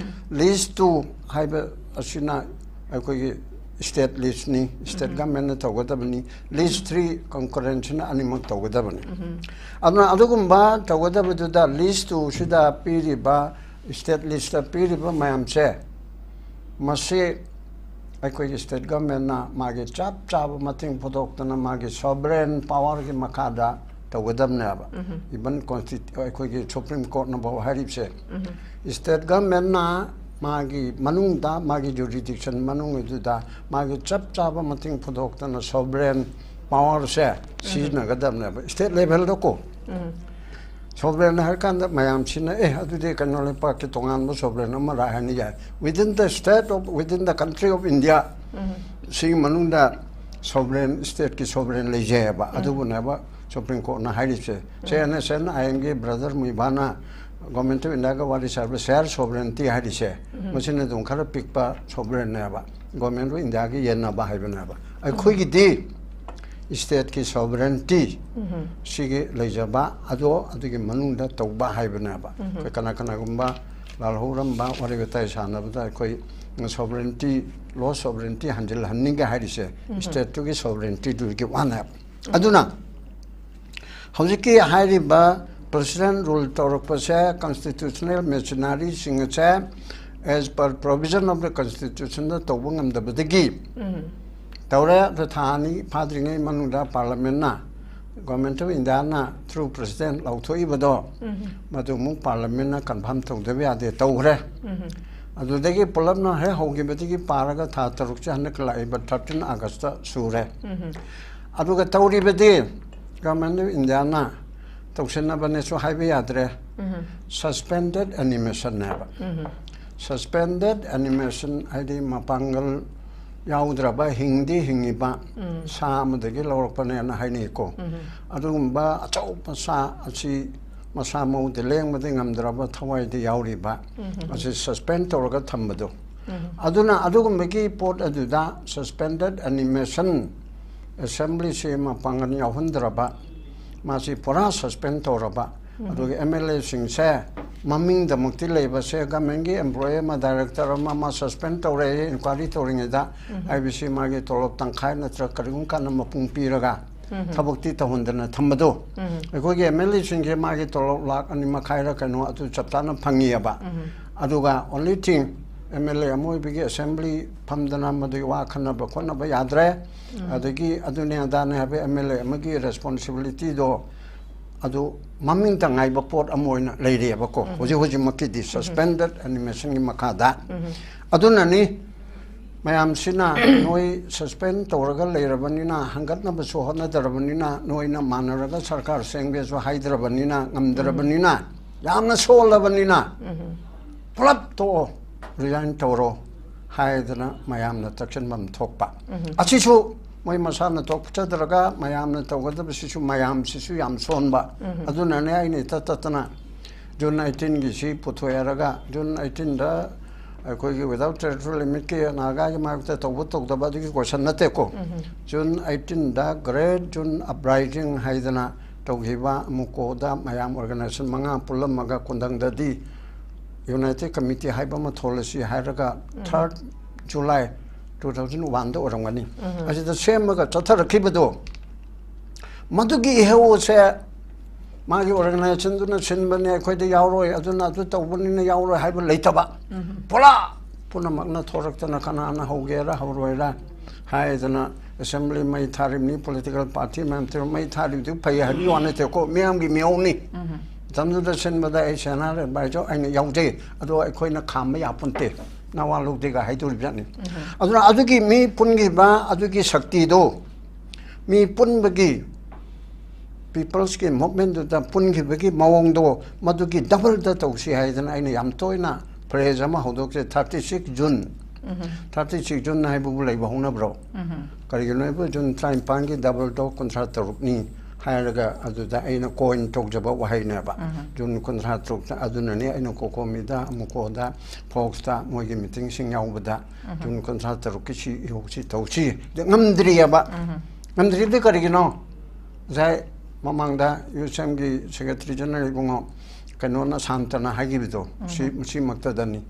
List two ꯍꯥꯏꯕ ꯑꯁꯤꯅ ꯑꯩꯈꯣꯏꯒꯤ state listꯅꯤ, state governmentꯅ ꯇꯧꯒꯗꯕꯅꯤ꯫ List three concurrentꯁꯤꯅ ꯑꯅꯤꯃꯛ ꯇꯧꯒꯗꯕꯅꯤ꯫ ꯑꯗꯨꯅ ꯑꯗꯨꯒꯨꯝꯕ ꯇꯧꯒꯗꯕꯗꯨꯗ list twoꯁꯤꯗ ꯄꯤꯔꯤꯕ, state listꯇ ꯄꯤꯔꯤꯕ ꯃꯌꯥꯝꯁꯦ, ꯃꯁꯤ ꯑꯩꯈꯣꯏꯒꯤ state governmentꯅ ꯃꯥꯒꯤ ꯆꯞ ꯆꯥꯕ ꯃꯇꯦꯡ ꯄꯨꯊꯣꯛꯇꯅ ꯃꯥꯒꯤ sovereign powerꯒꯤ ꯃꯈꯥꯗ ꯇꯧꯒꯗꯕꯅꯦꯕ꯫ Even consti-, ꯑꯩꯈꯣꯏꯒꯤ Supreme Courtꯅꯐꯥꯎ ꯍꯥꯏꯔꯤꯕꯁꯦ, state governmentꯅ ꯃꯥꯒꯤ ꯃꯅꯨꯡꯗ, ꯃꯥꯒꯤ jurisdiction ꯃꯅꯨꯡ ꯑꯗꯨꯗ ꯃꯥꯒꯤ ꯆꯞ ꯆꯥꯕ ꯃꯇꯦꯡ ꯄꯨꯊꯣꯛꯇꯅ sovereign powerꯁꯦ ꯁꯤꯖꯤꯟꯅꯒꯗꯕꯅꯦꯕ state levelꯗꯀꯣ꯫ Sovereign ꯍꯥꯏꯔ ꯀꯥꯟꯗ ꯃꯌꯥꯝꯁꯤꯅ, "ꯑꯦ, ꯑꯗꯨꯗꯤ ꯀꯩꯅꯣ, ꯂꯩꯄꯥꯛꯀꯤ ꯇꯣꯉꯥꯟꯕ sovereign ꯑꯃꯔ?" ꯍꯥꯏꯅ ꯌꯥꯏ꯫ Within the state of, within the country of India, ꯁꯤꯒꯤ ꯃꯅꯨꯡꯗ sovereign, stateꯀꯤ sovereign ꯂꯩꯖꯩꯑꯕ꯫ ꯑꯗꯨꯕꯨꯅꯦꯕ Supreme Courtꯅ ꯍꯥꯏꯔꯤꯁꯦ꯫ ꯁꯦ, ꯑꯦꯟ ꯑꯦꯁ ꯑꯦꯟ ꯑꯥꯏ ꯑꯦꯝꯒꯤ brother ꯃꯨꯏꯕꯥꯅ Government of Indiaꯒ ꯋꯥꯔꯤ ꯁꯥꯕ share sovereignty ꯍꯥꯏꯔꯤꯁꯦ, ꯃꯁꯤꯅ ꯑꯗꯨꯝ ꯈꯔ ꯄꯤꯛꯄ sovereignꯅꯦꯕ, Government of Indiaꯒ ꯌꯦꯟꯅꯕ ꯍꯥꯏꯕꯅꯦꯕ꯫ ꯑꯩꯈꯣꯏꯒꯤꯗꯤ stateꯀꯤ sovereignty ꯁꯤꯒꯤ ꯂꯩꯖꯕ ꯑꯗꯣ, ꯑꯗꯨꯒꯤ ꯃꯅꯨꯡꯗ ꯇꯧꯕ ꯍꯥꯏꯕꯅꯦꯕ꯫ ꯑꯩꯈꯣꯏ ꯀꯅꯥ ꯀꯅꯥꯒꯨꯝꯕ ꯂꯥꯜꯍꯧꯔꯝꯕ ꯋꯥꯔꯤ ꯋꯥꯇꯥꯏ ꯁꯥꯟꯅꯕꯗ ꯑꯩꯈꯣꯏ sovereignty, lost sovereignty ꯍꯟꯖꯤꯜꯍꯟꯅꯤꯡꯒꯦ ꯍꯥꯏꯔꯤꯁꯦ stateꯇꯨꯒꯤ sovereigntyꯗꯨꯒꯤ ꯋꯥꯅꯦꯕ꯫ ꯑꯗꯨꯅ ꯍꯧꯖꯤꯛꯀꯤ ꯍꯥꯏꯔꯤꯕ President rule ꯇꯧꯔꯛꯄꯁꯦ constitutional machineryꯁꯤꯡ ꯑꯁꯦ as per provision of the Constitutionꯗ ꯇꯧꯕ ꯉꯝꯗꯕꯗꯒꯤ ꯇꯧꯔꯦ꯫ ꯑꯗꯣ ꯊꯥ ꯑꯅꯤ ꯐꯥꯗ꯭ꯔꯤꯉꯩ ꯃꯅꯨꯡꯗ Parliamentꯅ, Government of Indiaꯅ through President ꯂꯥꯎꯊꯣꯛꯏꯕꯗꯣ, ꯃꯗꯨ ꯑꯃꯨꯛ Parliamentꯅ confirm ꯇꯧꯗꯕ ꯌꯥꯗꯦ, ꯇꯧꯈ꯭ꯔꯦ꯫ ꯑꯗꯨꯗꯒꯤ ꯄꯨꯂꯞꯅ ꯍꯦꯛ ꯍꯧꯈꯤꯕꯗꯒꯤ ꯄꯥꯔꯒ ꯊꯥ ꯇꯔꯨꯛꯁꯦ ꯍꯟꯗꯛ ꯂꯥꯛꯏꯕ thirteen Augustꯇ ꯁꯨꯔꯦ꯫ ꯑꯗꯨꯒ ꯇꯧꯔꯤꯕꯗꯤ Government of Indiaꯅ ꯇꯧꯁꯤꯟꯅꯕꯅꯦꯁꯨ ꯍꯥꯏꯕ ꯌꯥꯗ꯭ꯔꯦ꯫ Suspended animationꯅꯦꯕ꯫ Suspended animation ꯍꯥꯏꯗꯤ ꯃꯄꯥꯡꯒꯜ ꯌꯥꯎꯗ꯭ꯔꯕ, ꯍꯤꯡꯗꯤ ꯍꯤꯡꯉꯤꯕ ꯁꯥ ꯑꯃꯗꯒꯤ ꯂꯧꯔꯛꯄꯅꯦꯅ ꯍꯥꯏꯅꯩꯀꯣ꯫ ꯑꯗꯨꯒꯨꯝꯕ ꯑꯆꯧꯕ ꯁꯥ ꯑꯁꯤ ꯃꯁꯥ ꯃꯎꯗꯤ ꯂꯦꯡꯕꯗꯤ ꯉꯝꯗ꯭ꯔꯕ, ꯊꯋꯥꯏꯗꯤ ꯌꯥꯎꯔꯤꯕ ꯑꯁꯤ suspend ꯇꯧꯔꯒ ꯊꯝꯕꯗꯣ꯫ ꯑꯗꯨꯅ ꯑꯗꯨꯒꯨꯝꯕꯒꯤ ꯄꯣꯠ ꯑꯗꯨꯗ suspended animation, assemblyꯁꯤ ꯃꯄꯥꯡꯒꯜ ꯌꯥꯎꯍꯟꯗ꯭ꯔꯕ, ꯃꯥꯁꯤ ꯄꯨꯔꯥ suspend ꯇꯧꯔꯕ꯫ ꯑꯗꯨꯒ M L Aꯁꯤꯡꯁꯦ ꯃꯃꯤꯡꯗꯃꯛꯇꯤ ꯂꯩꯕꯁꯦ, governmentꯀꯤ employee ꯑꯃ, director ꯑꯃ, ꯑꯃ suspend ꯇꯧꯔꯦ inquiry ꯇꯧꯔꯤꯉꯩꯗ ꯍꯥꯏꯕꯁꯤ, ꯃꯥꯒꯤ ꯇꯣꯂꯣꯞ ꯇꯪꯈꯥꯏ ꯅꯠꯇ꯭ꯔꯒ ꯀꯔꯤꯒꯨꯝꯕ ꯀꯥꯟꯗ ꯃꯄꯨꯡ ꯄꯤꯔꯒ ꯊꯕꯛꯇꯤ ꯇꯧꯍꯟꯗꯅ ꯊꯝꯕꯗꯣ꯫ ꯑꯩꯈꯣꯏꯒꯤ M L Aꯁꯤꯡꯁꯦ ꯃꯥꯒꯤ ꯇꯣꯂꯣꯞ ꯂꯥꯛ ꯑꯅꯤ ꯃꯈꯥꯏꯔ ꯀꯩꯅꯣ ꯑꯗꯨ ꯆꯞ ꯆꯥꯅ ꯐꯪꯉꯤꯑꯕ꯫ ꯑꯗꯨꯒ only thing, M L A ꯑꯃ ꯑꯣꯏꯕꯒꯤ assembly ꯐꯝꯗꯅ ꯃꯗꯨꯒꯤ ꯋꯥ ꯈꯟꯅꯕ ꯈꯣꯠꯅꯕ ꯌꯥꯗ꯭ꯔꯦ꯫ ꯑꯗꯒꯤ ꯑꯗꯨꯅꯦ ꯑꯗꯥꯅꯦ ꯍꯥꯏꯕ M L A ꯑꯃꯒꯤ responsibilityꯗꯣ ꯑꯗꯨ ꯃꯃꯤꯡꯇ ꯉꯥꯏꯕ ꯄꯣꯠ ꯑꯃ ꯑꯣꯏꯅ ꯂꯩꯔꯤꯑꯕꯀꯣ꯫ ꯍꯧꯖꯤꯛ ꯍꯧꯖꯤꯛꯃꯛꯀꯤꯗꯤ suspended animationꯒꯤ ꯃꯈꯥꯗ꯫ ꯑꯗꯨꯅꯅꯤ ꯃꯌꯥꯝꯁꯤꯅ ꯅꯣꯏ suspend ꯇꯧꯔꯒ ꯂꯩꯔꯕꯅꯤꯅ, ꯍꯪꯒꯠꯅꯕꯁꯨ ꯍꯣꯠꯅꯗ꯭ꯔꯕꯅꯤꯅ, ꯅꯣꯏꯅ ꯃꯥꯟꯅꯔꯒ ꯁꯔꯀꯥꯔ ꯁꯦꯝꯒꯦꯁꯨ ꯍꯥꯏꯗ꯭ꯔꯕꯅꯤꯅ, ꯉꯝꯗ꯭ꯔꯕꯅꯤꯅ, ꯌꯥꯝꯅ ꯁꯣꯜꯂꯕꯅꯤꯅ ꯄꯨꯂꯞ ꯇꯣꯛꯑꯣ, resign ꯇꯧꯔꯣ ꯍꯥꯏꯗꯅ ꯃꯌꯥꯝꯅ ꯇꯛꯁꯤꯟꯐꯝ ꯊꯣꯛꯄ꯫ ꯑꯁꯤꯁꯨ ꯃꯣꯏ ꯃꯁꯥꯅ ꯇꯣꯛꯆꯗ꯭ꯔꯒ ꯃꯌꯥꯝꯅ ꯇꯧꯒꯗꯕꯁꯤꯁꯨ ꯃꯌꯥꯝꯁꯤꯁꯨ ꯌꯥꯝ ꯁꯣꯟꯕ꯫ ꯑꯗꯨꯅꯅꯦ ꯑꯩꯅ ꯏꯇꯠ ꯇꯠꯇꯅ June eighteenꯒꯤꯁꯤ ꯄꯨꯊꯣꯛꯑꯦꯔꯒ, June eighteenꯗ ꯑꯩꯈꯣꯏꯒꯤ without territorial limitꯀꯤ ꯅꯥꯒꯥꯒꯤ ꯃꯥꯌꯣꯛꯇ ꯇꯧꯕ ꯇꯧꯗꯕ ꯑꯗꯨꯒꯤ question ꯅꯠꯇꯦꯀꯣ꯫ June eighteenꯗ Great June Uprising ꯍꯥꯏꯗꯅ ꯇꯧꯈꯤꯕ, ꯃꯨꯀꯣꯗ ꯃꯌꯥꯝ organization ꯃꯉꯥ ꯄꯨꯜꯂꯝꯃꯒ ꯀꯣꯟꯊꯪꯗꯗꯤ United Committee ꯍꯥꯏꯕ ꯑꯃ ꯊꯣꯛꯂꯁꯤ ꯍꯥꯏꯔꯒ, third July two thousand oneꯗ ꯑꯣꯏꯔꯝꯒꯅꯤ, ꯑꯁꯤꯗ ꯁꯦꯝꯃꯒ ꯆꯠꯊꯔꯛꯈꯤꯕꯗꯣ, ꯃꯗꯨꯒꯤ ꯏꯍꯧꯁꯦ ꯃꯥꯒꯤ organizationꯗꯨꯅ ꯁꯤꯟꯕꯅꯦ, ꯑꯩꯈꯣꯏꯗ ꯌꯥꯎꯔꯣꯏ, ꯑꯗꯨꯅ ꯑꯗꯨ ꯇꯧꯕꯅꯤꯅ ꯌꯥꯎꯔꯣꯏ ꯍꯥꯏꯕ ꯂꯩꯇꯕ꯫ ꯄꯨꯔꯥ ꯄꯨꯝꯅꯃꯛꯅ ꯊꯣꯔꯛꯇꯅ, ꯀꯅꯥꯅ ꯍꯧꯒꯦꯔꯥ ꯍꯧꯔꯣꯏꯔꯥ ꯍꯥꯏꯗꯅ assembly ꯃꯩ ꯊꯥꯔꯤꯕꯅꯤ, political party ꯃꯌꯥꯝ ꯇꯧꯔ ꯃꯩ ꯊꯥꯔꯤꯕꯗꯨ ꯐꯩ ꯍꯥꯏꯕꯒꯤ ꯋꯥ ꯅꯠꯇꯦꯀꯣ, ꯃꯤꯌꯥꯝꯒꯤ ꯃꯤꯍꯧꯅꯤ꯫ ꯃꯇꯝꯗꯨꯗ ꯁꯤꯟꯕꯗ ꯑꯩ senior advisor ꯑꯩꯅ ꯌꯥꯎꯖꯩ, ꯑꯗꯣ ꯑꯩꯈꯣꯏꯅ ꯈꯥꯝꯕ ꯌꯥꯄꯣꯟꯇꯦ, ꯅꯋꯥ ꯂꯧꯗꯦꯒ ꯍꯥꯏꯗꯣꯔꯤꯕ ꯖꯥꯠꯅꯤ꯫ ꯑꯗꯨꯅ ꯑꯗꯨꯒꯤ ꯃꯤ ꯄꯨꯟꯈꯤꯕ ꯑꯗꯨꯒꯤ ꯁꯛꯇꯤꯗꯣ, ꯃꯤ ꯄꯨꯟꯕꯒꯤ peopleꯁꯀꯤ movementꯗꯨꯗ ꯄꯨꯟꯈꯤꯕꯒꯤ ꯃꯑꯣꯡꯗꯣ ꯃꯗꯨꯒꯤ doubleꯗ ꯇꯧꯁꯤ ꯍꯥꯏꯗꯅ ꯑꯩꯅ ꯌꯥꯝ ꯇꯣꯏꯅ phrase ꯑꯃ ꯍꯧꯗꯣꯛꯆꯩ, thirty six June꯫ Thirty six June ꯍꯥꯏꯕꯕꯨ ꯂꯩꯕ ꯍꯧꯅꯕ꯭ꯔꯣ? ꯀꯔꯤꯒꯤꯅꯣ ꯍꯥꯏꯕ ꯖꯨꯟ ꯇꯔꯥꯅꯤꯄꯥꯟꯒꯤ ꯗꯕꯜꯗꯣ ꯀꯨꯟꯊ꯭ꯔꯥ ꯇꯔꯨꯛꯅꯤ ꯍꯥꯏꯔꯒ ꯑꯗꯨꯗ ꯑꯩꯅ ꯀꯣꯏꯟ ꯇꯧꯖꯕ ꯋꯥꯍꯩꯅꯦꯕ꯫ ꯖꯨꯟ ꯀꯨꯟꯊ꯭ꯔꯥ ꯇꯔꯨꯛꯇ ꯑꯗꯨꯅꯅꯦ ꯑꯩꯅ ꯀꯣꯀꯣꯃꯤꯗ, ꯑꯃꯨꯀꯣꯗ, ꯐꯣꯛꯁꯇ ꯃꯣꯏꯒꯤ ꯃꯤꯇꯤꯡꯁꯤꯡ ꯌꯥꯎꯕꯗ ꯖꯨꯟ ꯀꯨꯟꯊ꯭ꯔꯥ ꯇꯔꯨꯛꯀꯤ ꯁꯤ ꯏꯍꯧꯁꯤ ꯇꯧꯁꯤ꯫ ꯑꯗꯨ ꯉꯝꯗ꯭ꯔꯤꯑꯕ꯫ ꯉꯝꯗ꯭ꯔꯤꯕꯗꯤ ꯀꯔꯤꯒꯤꯅꯣ? ꯉꯁꯥꯏ ꯃꯃꯥꯡꯗ ꯌꯨ ꯑꯦꯁ ꯑꯦꯝꯒꯤ ꯁꯦꯀ꯭ꯔꯦꯇꯔꯤ ꯖꯦꯅꯔꯦꯜ ꯏꯕꯨꯡꯉꯣ ꯀꯩꯅꯣꯅ, ꯁꯥꯟꯇꯅ ꯍꯥꯏꯈꯤꯕꯗꯣ ꯁꯤ, ꯁꯤꯃꯛꯇꯗꯅꯤ꯫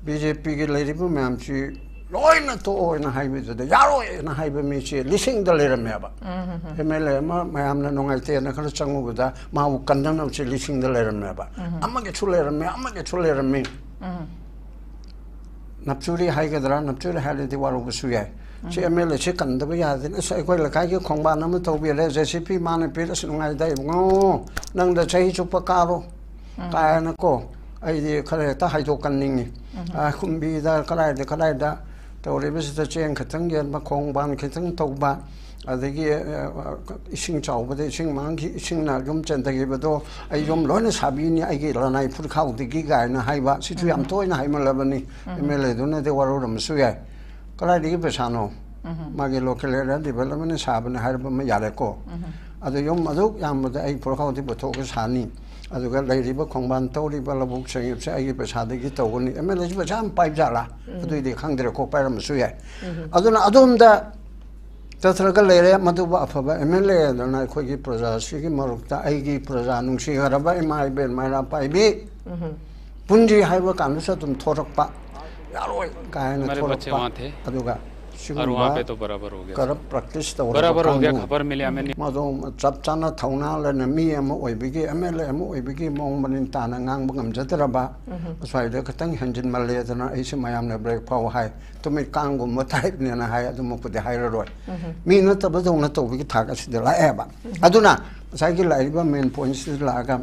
ꯕꯤ ꯖꯦ ꯄꯤꯒꯤ ꯂꯩꯔꯤꯕ ꯃꯌꯥꯝꯁꯤ ꯂꯣꯏꯅ ꯇꯣꯛꯑꯣꯅ ꯍꯥꯏꯕꯗꯨꯗ ꯌꯥꯔꯣꯏꯅ ꯍꯥꯏꯕ ꯃꯤꯁꯦ ꯂꯤꯁꯤꯡꯗ ꯂꯩꯔꯝꯃꯦꯕ꯫ ꯑꯦꯝ ꯑꯦꯜ ꯑꯦ ꯑꯃ ꯃꯌꯥꯝꯅ ꯅꯨꯡꯉꯥꯏꯇꯦꯅ ꯈꯔ ꯆꯪꯉꯨꯕꯗ ꯃꯥꯕꯨ ꯀꯟꯅꯅꯕꯁꯦ ꯂꯤꯁꯤꯡꯗ ꯂꯩꯔꯝꯃꯦꯕ꯫ ꯑꯃꯒꯤꯁꯨ ꯂꯩꯔꯝꯃꯦ, ꯑꯃꯒꯤꯁꯨ ꯂꯩꯔꯝꯃꯤ꯫ ꯅꯞꯆꯨꯔꯤ ꯍꯥꯏꯒꯗ꯭ꯔꯥ, ꯅꯞꯆꯨꯔꯤ ꯍꯥꯏꯔꯗꯤ ꯋꯥꯔꯧꯕꯁꯨ ꯌꯥꯏ꯫ ꯁꯤ ꯑꯦꯝ ꯑꯦꯜ ꯑꯦꯁꯤ ꯀꯟꯗꯕ ꯌꯥꯗꯦ꯫ ꯑꯁ, ꯑꯩꯈꯣꯏ ꯂꯩꯀꯥꯏꯒꯤ ꯈꯣꯡꯕꯥꯟ ꯑꯃ ꯇꯧꯕꯤꯔꯦ, ꯖꯦ ꯁꯤ ꯄꯤ ꯃꯥꯅ ꯄꯤꯔꯦ, ꯑꯁ, ꯅꯨꯡꯉꯥꯏꯗ ꯏꯕꯨꯡꯉꯣ, ꯅꯪꯗ ꯆꯍꯤ ꯆꯨꯞꯄ ꯀꯥꯔꯣ ꯀꯥꯏꯅꯀꯣ꯫ ꯑꯩꯗꯤ ꯈꯔ ꯍꯦꯛꯇ ꯍꯥꯏꯗꯣꯛꯀꯟꯅꯤꯡꯉꯤ꯫ ꯑ, ꯀꯨꯝꯕꯤꯗ ꯀꯗꯥꯏꯗ ꯀꯗꯥꯏꯗ ꯇꯧꯔꯤꯕꯁꯤꯗ ꯆꯦꯡ ꯈꯤꯇꯪ ꯌꯦꯟꯕ, ꯈꯣꯡꯕꯥꯟ ꯈꯤꯇꯪ ꯇꯧꯕ, ꯑꯗꯒꯤ, ꯑ, ꯏꯁꯤꯡ ꯆꯥꯎꯕꯗ ꯏꯁꯤꯡ ꯃꯥꯡꯈꯤ, ꯏꯁꯤꯡꯅ ꯌꯨꯝ ꯆꯦꯟꯊꯈꯤꯕꯗꯣ ꯑꯩ ꯌꯨꯝ ꯂꯣꯏꯅ ꯁꯥꯕꯤꯅꯤ ꯑꯩꯒꯤ ꯂꯅꯥꯏ ꯐꯨꯔꯤꯈꯥꯎꯗꯒꯤ ꯀꯥꯏꯅ ꯍꯥꯏꯕ, ꯁꯤꯁꯨ ꯌꯥꯝ ꯇꯣꯏꯅ ꯍꯥꯏꯃꯜꯂꯕꯅꯤ꯫ ꯑꯦꯝ ꯑꯦꯜ ꯑꯦꯗꯨꯅꯗꯤ ꯋꯥꯔꯧꯔꯝꯕꯁꯨ ꯌꯥꯏ꯫ ꯀꯗꯥꯏꯗꯒꯤ ꯄꯩꯁꯥꯅꯣ? ꯃꯥꯒꯤ ꯂꯣꯀꯦꯜ ꯑꯦꯔꯤꯌꯥ ꯗꯤꯚꯦꯂꯞꯃꯦꯟꯅ ꯁꯥꯕꯅꯦ ꯍꯥꯏꯔꯕ ꯑꯃ ꯌꯥꯔꯦꯀꯣ꯫ ꯑꯗꯨ ꯌꯨꯝ ꯑꯗꯨꯛ ꯌꯥꯝꯕꯗ ꯑꯩ ꯐꯨꯔꯤꯈꯥꯎꯗꯤ ꯄꯨꯊꯣꯛꯑꯒ ꯁꯥꯅꯤ꯫ ꯑꯗꯨꯒ ꯂꯩꯔꯤꯕ ꯈꯣꯡꯕꯥꯟ ꯇꯧꯔꯤꯕ ꯂꯧꯕꯨꯛ ꯁꯦꯡꯉꯤꯕꯁꯦ ꯑꯩꯒꯤ ꯄꯩꯁꯥꯗꯒꯤ ꯇꯧꯒꯅꯤ꯫ ꯑꯦꯝ ꯑꯦꯜ ꯑꯦꯁꯤ ꯄꯩꯁꯥ ꯌꯥꯝ ꯄꯥꯏꯕ ꯖꯥꯠꯂꯥ? ꯑꯗꯨꯏꯗꯤ ꯈꯪꯗ꯭ꯔꯦꯀꯣ, ꯄꯥꯏꯔꯝꯕꯁꯨ ꯌꯥꯏ꯫ ꯑꯗꯨꯅ ꯑꯗꯣꯝꯗ ꯆꯠꯊꯔꯒ ꯂꯩꯔꯦ꯫ ꯃꯗꯨꯕꯨ ꯑꯐꯕ ꯑꯦꯝ ꯑꯦꯜ ꯑꯦ ꯑꯗꯨꯅ ꯑꯩꯈꯣꯏꯒꯤ ꯄ꯭ꯔꯖꯥꯁꯤꯒꯤ ꯃꯔꯛꯇ, ꯑꯩꯒꯤ ꯄ꯭ꯔꯖꯥ ꯅꯨꯡꯁꯤꯈ꯭ꯔꯕ ꯏꯃꯥ ꯏꯕꯦꯟ ꯃꯩꯔꯥ ꯄꯥꯏꯕꯤ ꯄꯨꯟꯁꯤ ꯍꯥꯏꯕ ꯀꯥꯟꯗꯁꯨ ꯑꯗꯨꯝ ꯊꯣꯔꯛꯄ, ꯌꯥꯔꯣꯏ ꯀꯥꯏꯅ ꯍꯃꯥꯔꯦ ꯕꯆꯦ ꯊꯣꯔꯛꯄ꯫ ꯋꯥ ꯊꯦ꯫ ꯑꯗꯨꯒ ꯑꯣꯔ ꯁꯤꯒꯨꯝꯕ ꯋꯥ ꯄꯦ ꯇꯣ ꯕꯔꯥꯕꯔ ꯍꯣ ꯒꯌꯥ꯫ ꯀꯔꯞ ꯄ꯭ꯔꯦꯛꯇꯤꯁ ꯇꯧꯔꯕ ꯕꯔꯥꯕꯔ ꯍꯣ ꯒꯌꯥ ꯀꯥꯡꯕꯨ, ꯈꯕꯔ ꯃꯤꯂꯦ ꯑꯃꯅꯤ꯫ ꯃꯗꯣ ꯆꯞ ꯆꯥꯅ ꯊꯧꯅꯥ ꯂꯩꯅ ꯃꯤ ꯑꯃ ꯑꯣꯏꯕꯒꯤ, ꯑꯦꯝ ꯑꯦꯜ ꯑꯦ ꯑꯃ ꯑꯣꯏꯕꯒꯤ ꯃꯑꯣꯡ ꯃꯔꯤꯟ ꯇꯥꯅ ꯉꯥꯡꯕ ꯉꯝꯖꯗ꯭ꯔꯕ, ꯑꯁ꯭ꯋꯥꯏꯗ ꯈꯤꯇꯪ ꯍꯦꯟꯖꯤꯟꯃꯜꯂꯦꯗꯅ ꯑꯩꯁꯦ ꯃꯌꯥꯝꯅ ꯕ꯭ꯔꯦꯛ ꯐꯥꯎ ꯍꯥꯏ, ꯇꯨꯃꯤꯠ ꯀꯥꯡꯒꯨꯝꯕ ꯇꯥꯏꯞꯅꯦꯅ ꯍꯥꯏ꯫ ꯑꯗꯨꯃꯛꯄꯨꯗꯤ ꯍꯥꯏꯔꯔꯣꯏ꯫ ꯃꯤ ꯅꯠꯇꯕꯗꯧꯅ ꯇꯧꯕꯒꯤ ꯊꯥꯛ ꯑꯁꯤꯗ ꯂꯥꯛꯑꯦꯕ꯫ ꯑꯗꯨꯅ ꯉꯁꯥꯏꯒꯤ ꯂꯥꯛꯏꯕ ꯃꯦꯟ ꯄꯣꯏꯟꯁꯤꯗ ꯂꯥꯛꯑꯒ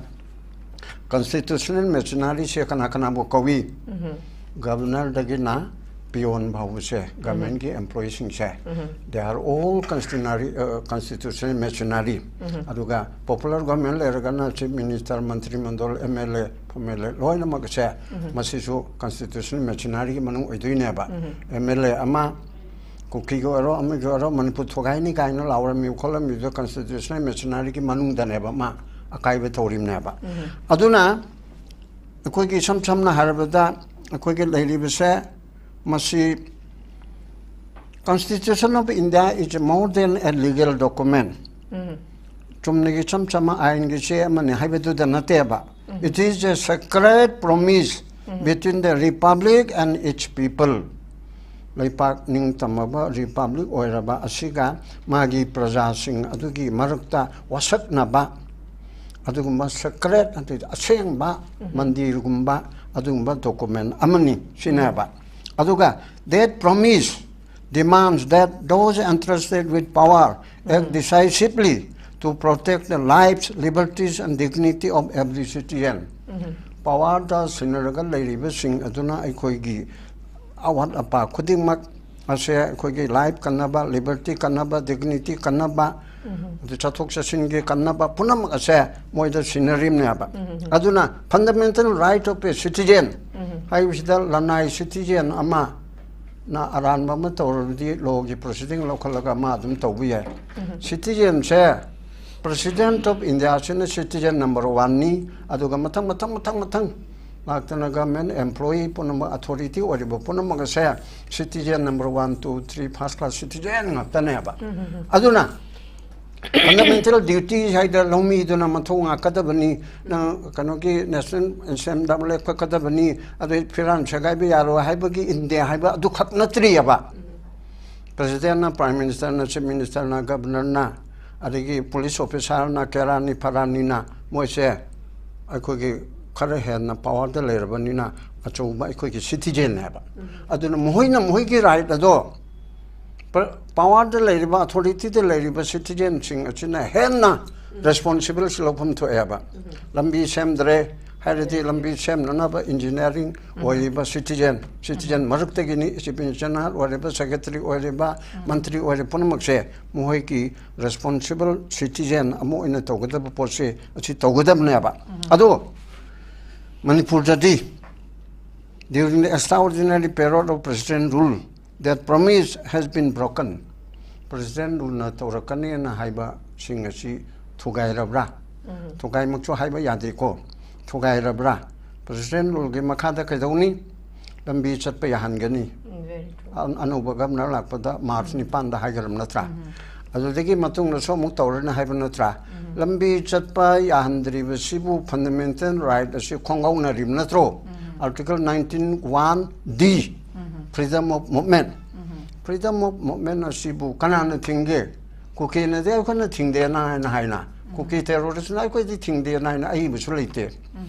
ꯀꯟꯁꯇꯤꯇ꯭ꯌꯨꯁꯅꯦꯜ ꯃꯦꯆꯤꯅꯔꯤꯁꯦ ꯀꯅꯥ ꯀꯅꯥꯕꯨ ꯀꯧꯏ? ꯒꯕꯔꯅꯔꯗꯒꯤꯅ ꯄꯤꯌꯣꯟ ꯐꯥꯎꯕꯁꯦ, ꯒꯚꯔꯟꯃꯦꯟꯠꯀꯤ ꯑꯦꯝꯄ꯭ꯂꯣꯌꯤꯁꯤꯡꯁꯦ, they are all constitutional, constitutional machinery. ꯑꯗꯨꯒ ꯄꯣꯄꯨꯂꯔ ꯒꯚꯔꯟꯃꯦꯟꯠ ꯂꯩꯔꯒꯅ ꯆꯤꯐ ꯃꯤꯅꯤꯁꯇꯔ, ꯃꯟꯇ꯭ꯔꯤ ꯃꯟꯗꯜ, M L A, M L A ꯂꯣꯏꯅꯃꯛꯁꯦ, ꯃꯁꯤꯁꯨ ꯀꯟꯁꯇꯤꯇ꯭ꯌꯨꯁꯅꯦꯜ ꯃꯦꯆꯤꯅꯔꯤꯒꯤ ꯃꯅꯨꯡ ꯑꯣꯏꯗꯣꯏꯅꯦꯕ꯫ ꯑꯦꯝ ꯑꯦꯜ ꯑꯦ ꯑꯃ ꯀꯨꯀꯤꯒꯤ ꯑꯣꯏꯔꯣ, ꯑꯃꯒꯤ ꯑꯣꯏꯔꯣ, ꯃꯅꯤꯄꯨꯔ ꯊꯨꯒꯥꯏꯅꯤ ꯀꯥꯏꯅ ꯂꯥꯎꯔꯝꯃꯤ ꯈꯣꯠꯂꯝꯃꯤꯗꯣ ꯀꯟꯁꯇꯤꯇ꯭ꯌꯨꯁꯅꯦꯜ ꯃꯦꯆꯤꯅꯔꯤꯒꯤ ꯃꯅꯨꯡꯗꯅꯦꯕ, ꯃꯥ ꯑꯀꯥꯏꯕ ꯇꯧꯔꯤꯕꯅꯦꯕ꯫ ꯑꯗꯨꯅ ꯑꯩꯈꯣꯏꯒꯤ ꯏꯁꯝ ꯁꯝꯅ ꯍꯥꯏꯔꯕꯗ, ꯑꯩꯈꯣꯏꯒꯤ ꯂꯩꯔꯤꯕꯁꯦ, ꯃꯁꯤ Constitution of India is more than a legal document. ꯆꯨꯝꯅꯒꯤ ꯏꯆꯝ ꯆꯝꯕ ꯑꯥꯏꯟꯒꯤ ꯆꯦ ꯑꯃꯅꯤ ꯍꯥꯏꯕꯗꯨꯗ ꯅꯠꯇꯦꯕ꯫ It is a sacred promise between the republic and its people. ꯂꯩꯄꯥꯛ ꯅꯤꯡꯇꯝꯃꯕ ꯔꯤꯄꯕ꯭ꯂꯤꯛ ꯑꯣꯏꯔꯕ ꯑꯁꯤꯒ ꯃꯥꯒꯤ ꯄ꯭ꯔꯖꯥꯁꯤꯡ ꯑꯗꯨꯒꯤ ꯃꯔꯛꯇ ꯋꯥꯁꯛꯅꯕ ꯑꯗꯨꯒꯨꯝꯕ ꯁꯦꯀ꯭ꯔꯦꯠ, ꯑꯗꯩ ꯑꯁꯦꯡꯕ ꯃꯟꯗꯤꯔꯒꯨꯝꯕ ꯑꯗꯨꯒꯨꯝꯕ ꯗꯣꯀꯨꯃꯦꯟ ꯑꯃꯅꯤ ꯁꯤꯅꯦꯕ꯫ ꯑꯗꯨꯒ that promise demands that those entrusted with power act decisively to protect the lives, liberties and dignity of every citizen. ꯄꯋꯥꯔꯗ ꯁꯤꯟꯅꯔꯒ ꯂꯩꯔꯤꯕꯁꯤꯡ ꯑꯗꯨꯅ ꯑꯩꯈꯣꯏꯒꯤ ꯑꯋꯥꯠ ꯑꯄꯥ ꯈꯨꯗꯤꯡꯃꯛ ꯑꯁꯦ, ꯑꯩꯈꯣꯏꯒꯤ ꯂꯥꯏꯐ ꯀꯟꯅꯕ, ꯂꯤꯕꯔꯇꯤ ꯀꯟꯅꯕ, ꯗꯤꯒꯅꯤꯇꯤ ꯀꯟꯅꯕ, ꯑꯗꯨ ꯆꯠꯊꯣꯛ ꯆꯠꯁꯤꯟꯒꯤ ꯀꯟꯅꯕ ꯄꯨꯝꯅꯃꯛ ꯑꯁꯦ ꯃꯣꯏꯗ ꯁꯤꯟꯅꯔꯤꯕꯅꯦꯕ꯫ ꯑꯗꯨꯅ fundamental right of a citizen ꯍꯥꯏꯕꯁꯤꯗ ꯂꯅꯥꯏ ꯁꯤꯇꯤꯖꯦꯟ ꯑꯃꯅ ꯑꯔꯥꯟꯕ ꯑꯃ ꯇꯧꯔꯕꯗꯤ ꯂꯣꯒꯤ ꯄ꯭ꯔꯣꯁꯤꯗꯤꯡ ꯂꯧꯈꯠꯂꯒ ꯃꯥ ꯑꯗꯨꯝ ꯇꯧꯕ ꯌꯥꯏ꯫ ꯁꯤꯇꯤꯖꯦꯟꯁꯦ President of India ꯁꯤꯅ ꯁꯤꯇꯤꯖꯦꯟ ꯅꯝꯕꯔ ꯋꯥꯟꯅꯤ꯫ ꯑꯗꯨꯒ ꯃꯊꯪ ꯃꯊꯪ ꯃꯊꯪ ꯃꯊꯪ ꯂꯥꯛꯇꯅ ꯒꯚꯔꯟꯃꯦꯟꯠ ꯑꯦꯝꯄ꯭ꯂꯣꯌꯤ ꯄꯨꯝꯅꯃꯛ, ꯑꯣꯊꯣꯔꯤꯇꯤ ꯑꯣꯏꯔꯤꯕ ꯄꯨꯝꯅꯃꯛ ꯑꯁꯦ citizen number one, two, three, first class citizen ꯉꯥꯛꯇꯅꯦꯕ꯫ ꯑꯗꯨꯅ ꯐꯟꯗꯥꯃꯦꯟꯇꯦꯜ ꯗ꯭ꯌꯨꯇꯤ ꯍꯥꯏꯗ ꯂꯧꯃꯤꯗꯨꯅ ꯃꯊꯧ ꯉꯥꯛꯀꯗꯕꯅꯤ, ꯅꯪ ꯀꯩꯅꯣꯒꯤ ꯅꯦꯁꯅꯦꯜ ꯑꯦꯟꯊꯦꯝꯗ ꯂꯦꯞꯀꯠꯀꯗꯕꯅꯤ, ꯑꯗꯩ ꯐꯤꯔꯥꯟ ꯁꯦꯒꯥꯏꯕ ꯌꯥꯔꯣꯏ ꯍꯥꯏꯕꯒꯤ ꯏꯟꯗꯦ ꯍꯥꯏꯕ ꯑꯗꯨꯈꯛ ꯅꯠꯇ꯭ꯔꯤꯑꯕ꯫ ꯄ꯭ꯔꯦꯁꯤꯗꯦꯟꯠꯅ, ꯄ꯭ꯔꯥꯏꯝ ꯃꯤꯅꯤꯁꯇꯔꯅ, ꯆꯤꯐ ꯃꯤꯅꯤꯁꯇꯔꯅ, ꯒꯕꯔꯅꯔꯅ, ꯑꯗꯒꯤ ꯄꯨꯂꯤꯁ ꯑꯣꯐꯤꯁꯥꯔꯅ, ꯀꯦꯔꯥꯅꯤ ꯐꯔꯥꯅꯤꯅ ꯃꯣꯏꯁꯦ ꯑꯩꯈꯣꯏꯒꯤ ꯈꯔ ꯍꯦꯟꯅ ꯄꯋꯥꯔꯗ ꯂꯩꯔꯕꯅꯤꯅ ꯑꯆꯧꯕ ꯑꯩꯈꯣꯏꯒꯤ ꯁꯤꯇꯤꯖꯦꯟꯅꯦꯕ꯫ ꯑꯗꯨꯅ ꯃꯈꯣꯏꯅ ꯃꯈꯣꯏꯒꯤ ꯔꯥꯏꯠ ꯑꯗꯣ ꯄ-, ꯄꯋꯥꯔꯗ ꯂꯩꯔꯤꯕ, ꯑꯣꯊꯣꯔꯤꯇꯤꯗ ꯂꯩꯔꯤꯕ ꯁꯤꯇꯤꯖꯦꯟꯁꯤꯡ ꯑꯁꯤꯅ ꯍꯦꯟꯅ ꯔꯦꯁꯄꯣꯟꯁꯤꯕꯤꯂꯤꯇꯤ ꯂꯧꯐꯝ ꯊꯣꯛꯑꯦꯕ꯫ ꯂꯝꯕꯤ ꯁꯦꯝꯗ꯭ꯔꯦ, ꯍꯥꯏꯔꯗꯤ ꯂꯝꯕꯤ ꯁꯦꯝꯅꯅꯕ ꯏꯟꯖꯤꯅꯤꯌꯥꯔꯤꯡ ꯑꯣꯏꯔꯤꯕ ꯁꯤꯇꯤꯖꯦꯟ, ꯁꯤꯇꯤꯖꯦꯟ ꯃꯔꯛꯇꯒꯤꯅꯤ, ꯆꯤꯐ ꯏꯟꯖꯤꯅꯤꯌꯥꯔ ꯑꯣꯏꯔꯤꯕ, ꯁꯦꯀ꯭ꯔꯦꯇꯔꯤ ꯑꯣꯏꯔꯤꯕ, ꯃꯟꯇ꯭ꯔꯤ ꯑꯣꯏꯔꯤꯕ ꯄꯨꯝꯅꯃꯛꯁꯦ ꯃꯈꯣꯏꯒꯤ ꯔꯦꯁꯄꯣꯟꯁꯤꯕꯜ ꯁꯤꯇꯤꯖꯦꯟ ꯑꯃ ꯑꯣꯏꯅ ꯇꯧꯒꯗꯕ ꯄꯣꯠꯁꯦ ꯑꯁꯤ ꯇꯧꯒꯗꯕꯅꯦꯕ꯫ ꯑꯗꯣ ꯃꯅꯤꯄꯨꯔꯗꯗꯤ during the extraordinary period of President rule, that promise has been broken. President ꯔꯨꯜꯅ ꯇꯧꯔꯛꯀꯅꯤꯅ ꯍꯥꯏꯕꯁꯤꯡ ꯑꯁꯤ ꯊꯨꯒꯥꯏꯔꯕ꯭ꯔꯥ? ꯊꯨꯒꯥꯏꯃꯛꯁꯨ ꯍꯥꯏꯕ ꯌꯥꯗꯦꯀꯣ, ꯊꯨꯒꯥꯏꯔꯕ꯭ꯔꯥ? ꯄ꯭ꯔꯁꯤꯗꯦꯟ ꯔꯨꯜꯒꯤ ꯃꯈꯥꯗ ꯀꯩꯗꯧꯅꯤ? ꯂꯝꯕꯤ ꯆꯠꯄ ꯌꯥꯍꯟꯒꯅꯤ꯫ ꯑꯅꯧꯕ ꯒꯕꯅꯔ ꯂꯥꯛꯄꯗ ꯃꯥꯔꯆ ꯅꯤꯄꯥꯟꯗ ꯍꯥꯏꯈ꯭ꯔꯕ ꯅꯠꯇ꯭ꯔꯥ? ꯑꯗꯨꯗꯒꯤ ꯃꯇꯨꯡꯗꯁꯨ ꯑꯃꯨꯛ ꯇꯧꯔꯅꯤ ꯍꯥꯏꯕ ꯅꯠꯇ꯭ꯔꯥ? ꯂꯝꯕꯤ ꯆꯠꯄ ꯌꯥꯍꯟꯗ꯭ꯔꯤꯕꯁꯤꯕꯨ ꯐꯟꯗꯥꯃꯦꯟꯇꯦꯜ ꯔꯥꯏꯠ ꯑꯁꯤ ꯈꯣꯡꯒꯧꯅꯔꯤꯕ ꯅꯠꯇ꯭ꯔꯣ? Article nineteen one D, freedom of movement꯫ Freedom of movement ꯑꯁꯤꯕꯨ ꯀꯅꯥꯅ ꯊꯤꯡꯒꯦ? ꯀꯨꯀꯤꯅꯗꯤ ꯑꯩꯈꯣꯏꯅ ꯊꯤꯡꯗꯦꯅ ꯍꯥꯏꯅ ꯍꯥꯏꯅ, ꯀꯨꯀꯤ ꯇꯦꯔꯣꯔꯤꯁꯅ ꯑꯩꯈꯣꯏꯗꯤ ꯊꯤꯡꯗꯦꯅ ꯍꯥꯏꯅ ꯑꯏꯕꯁꯨ ꯂꯩꯇꯦ꯫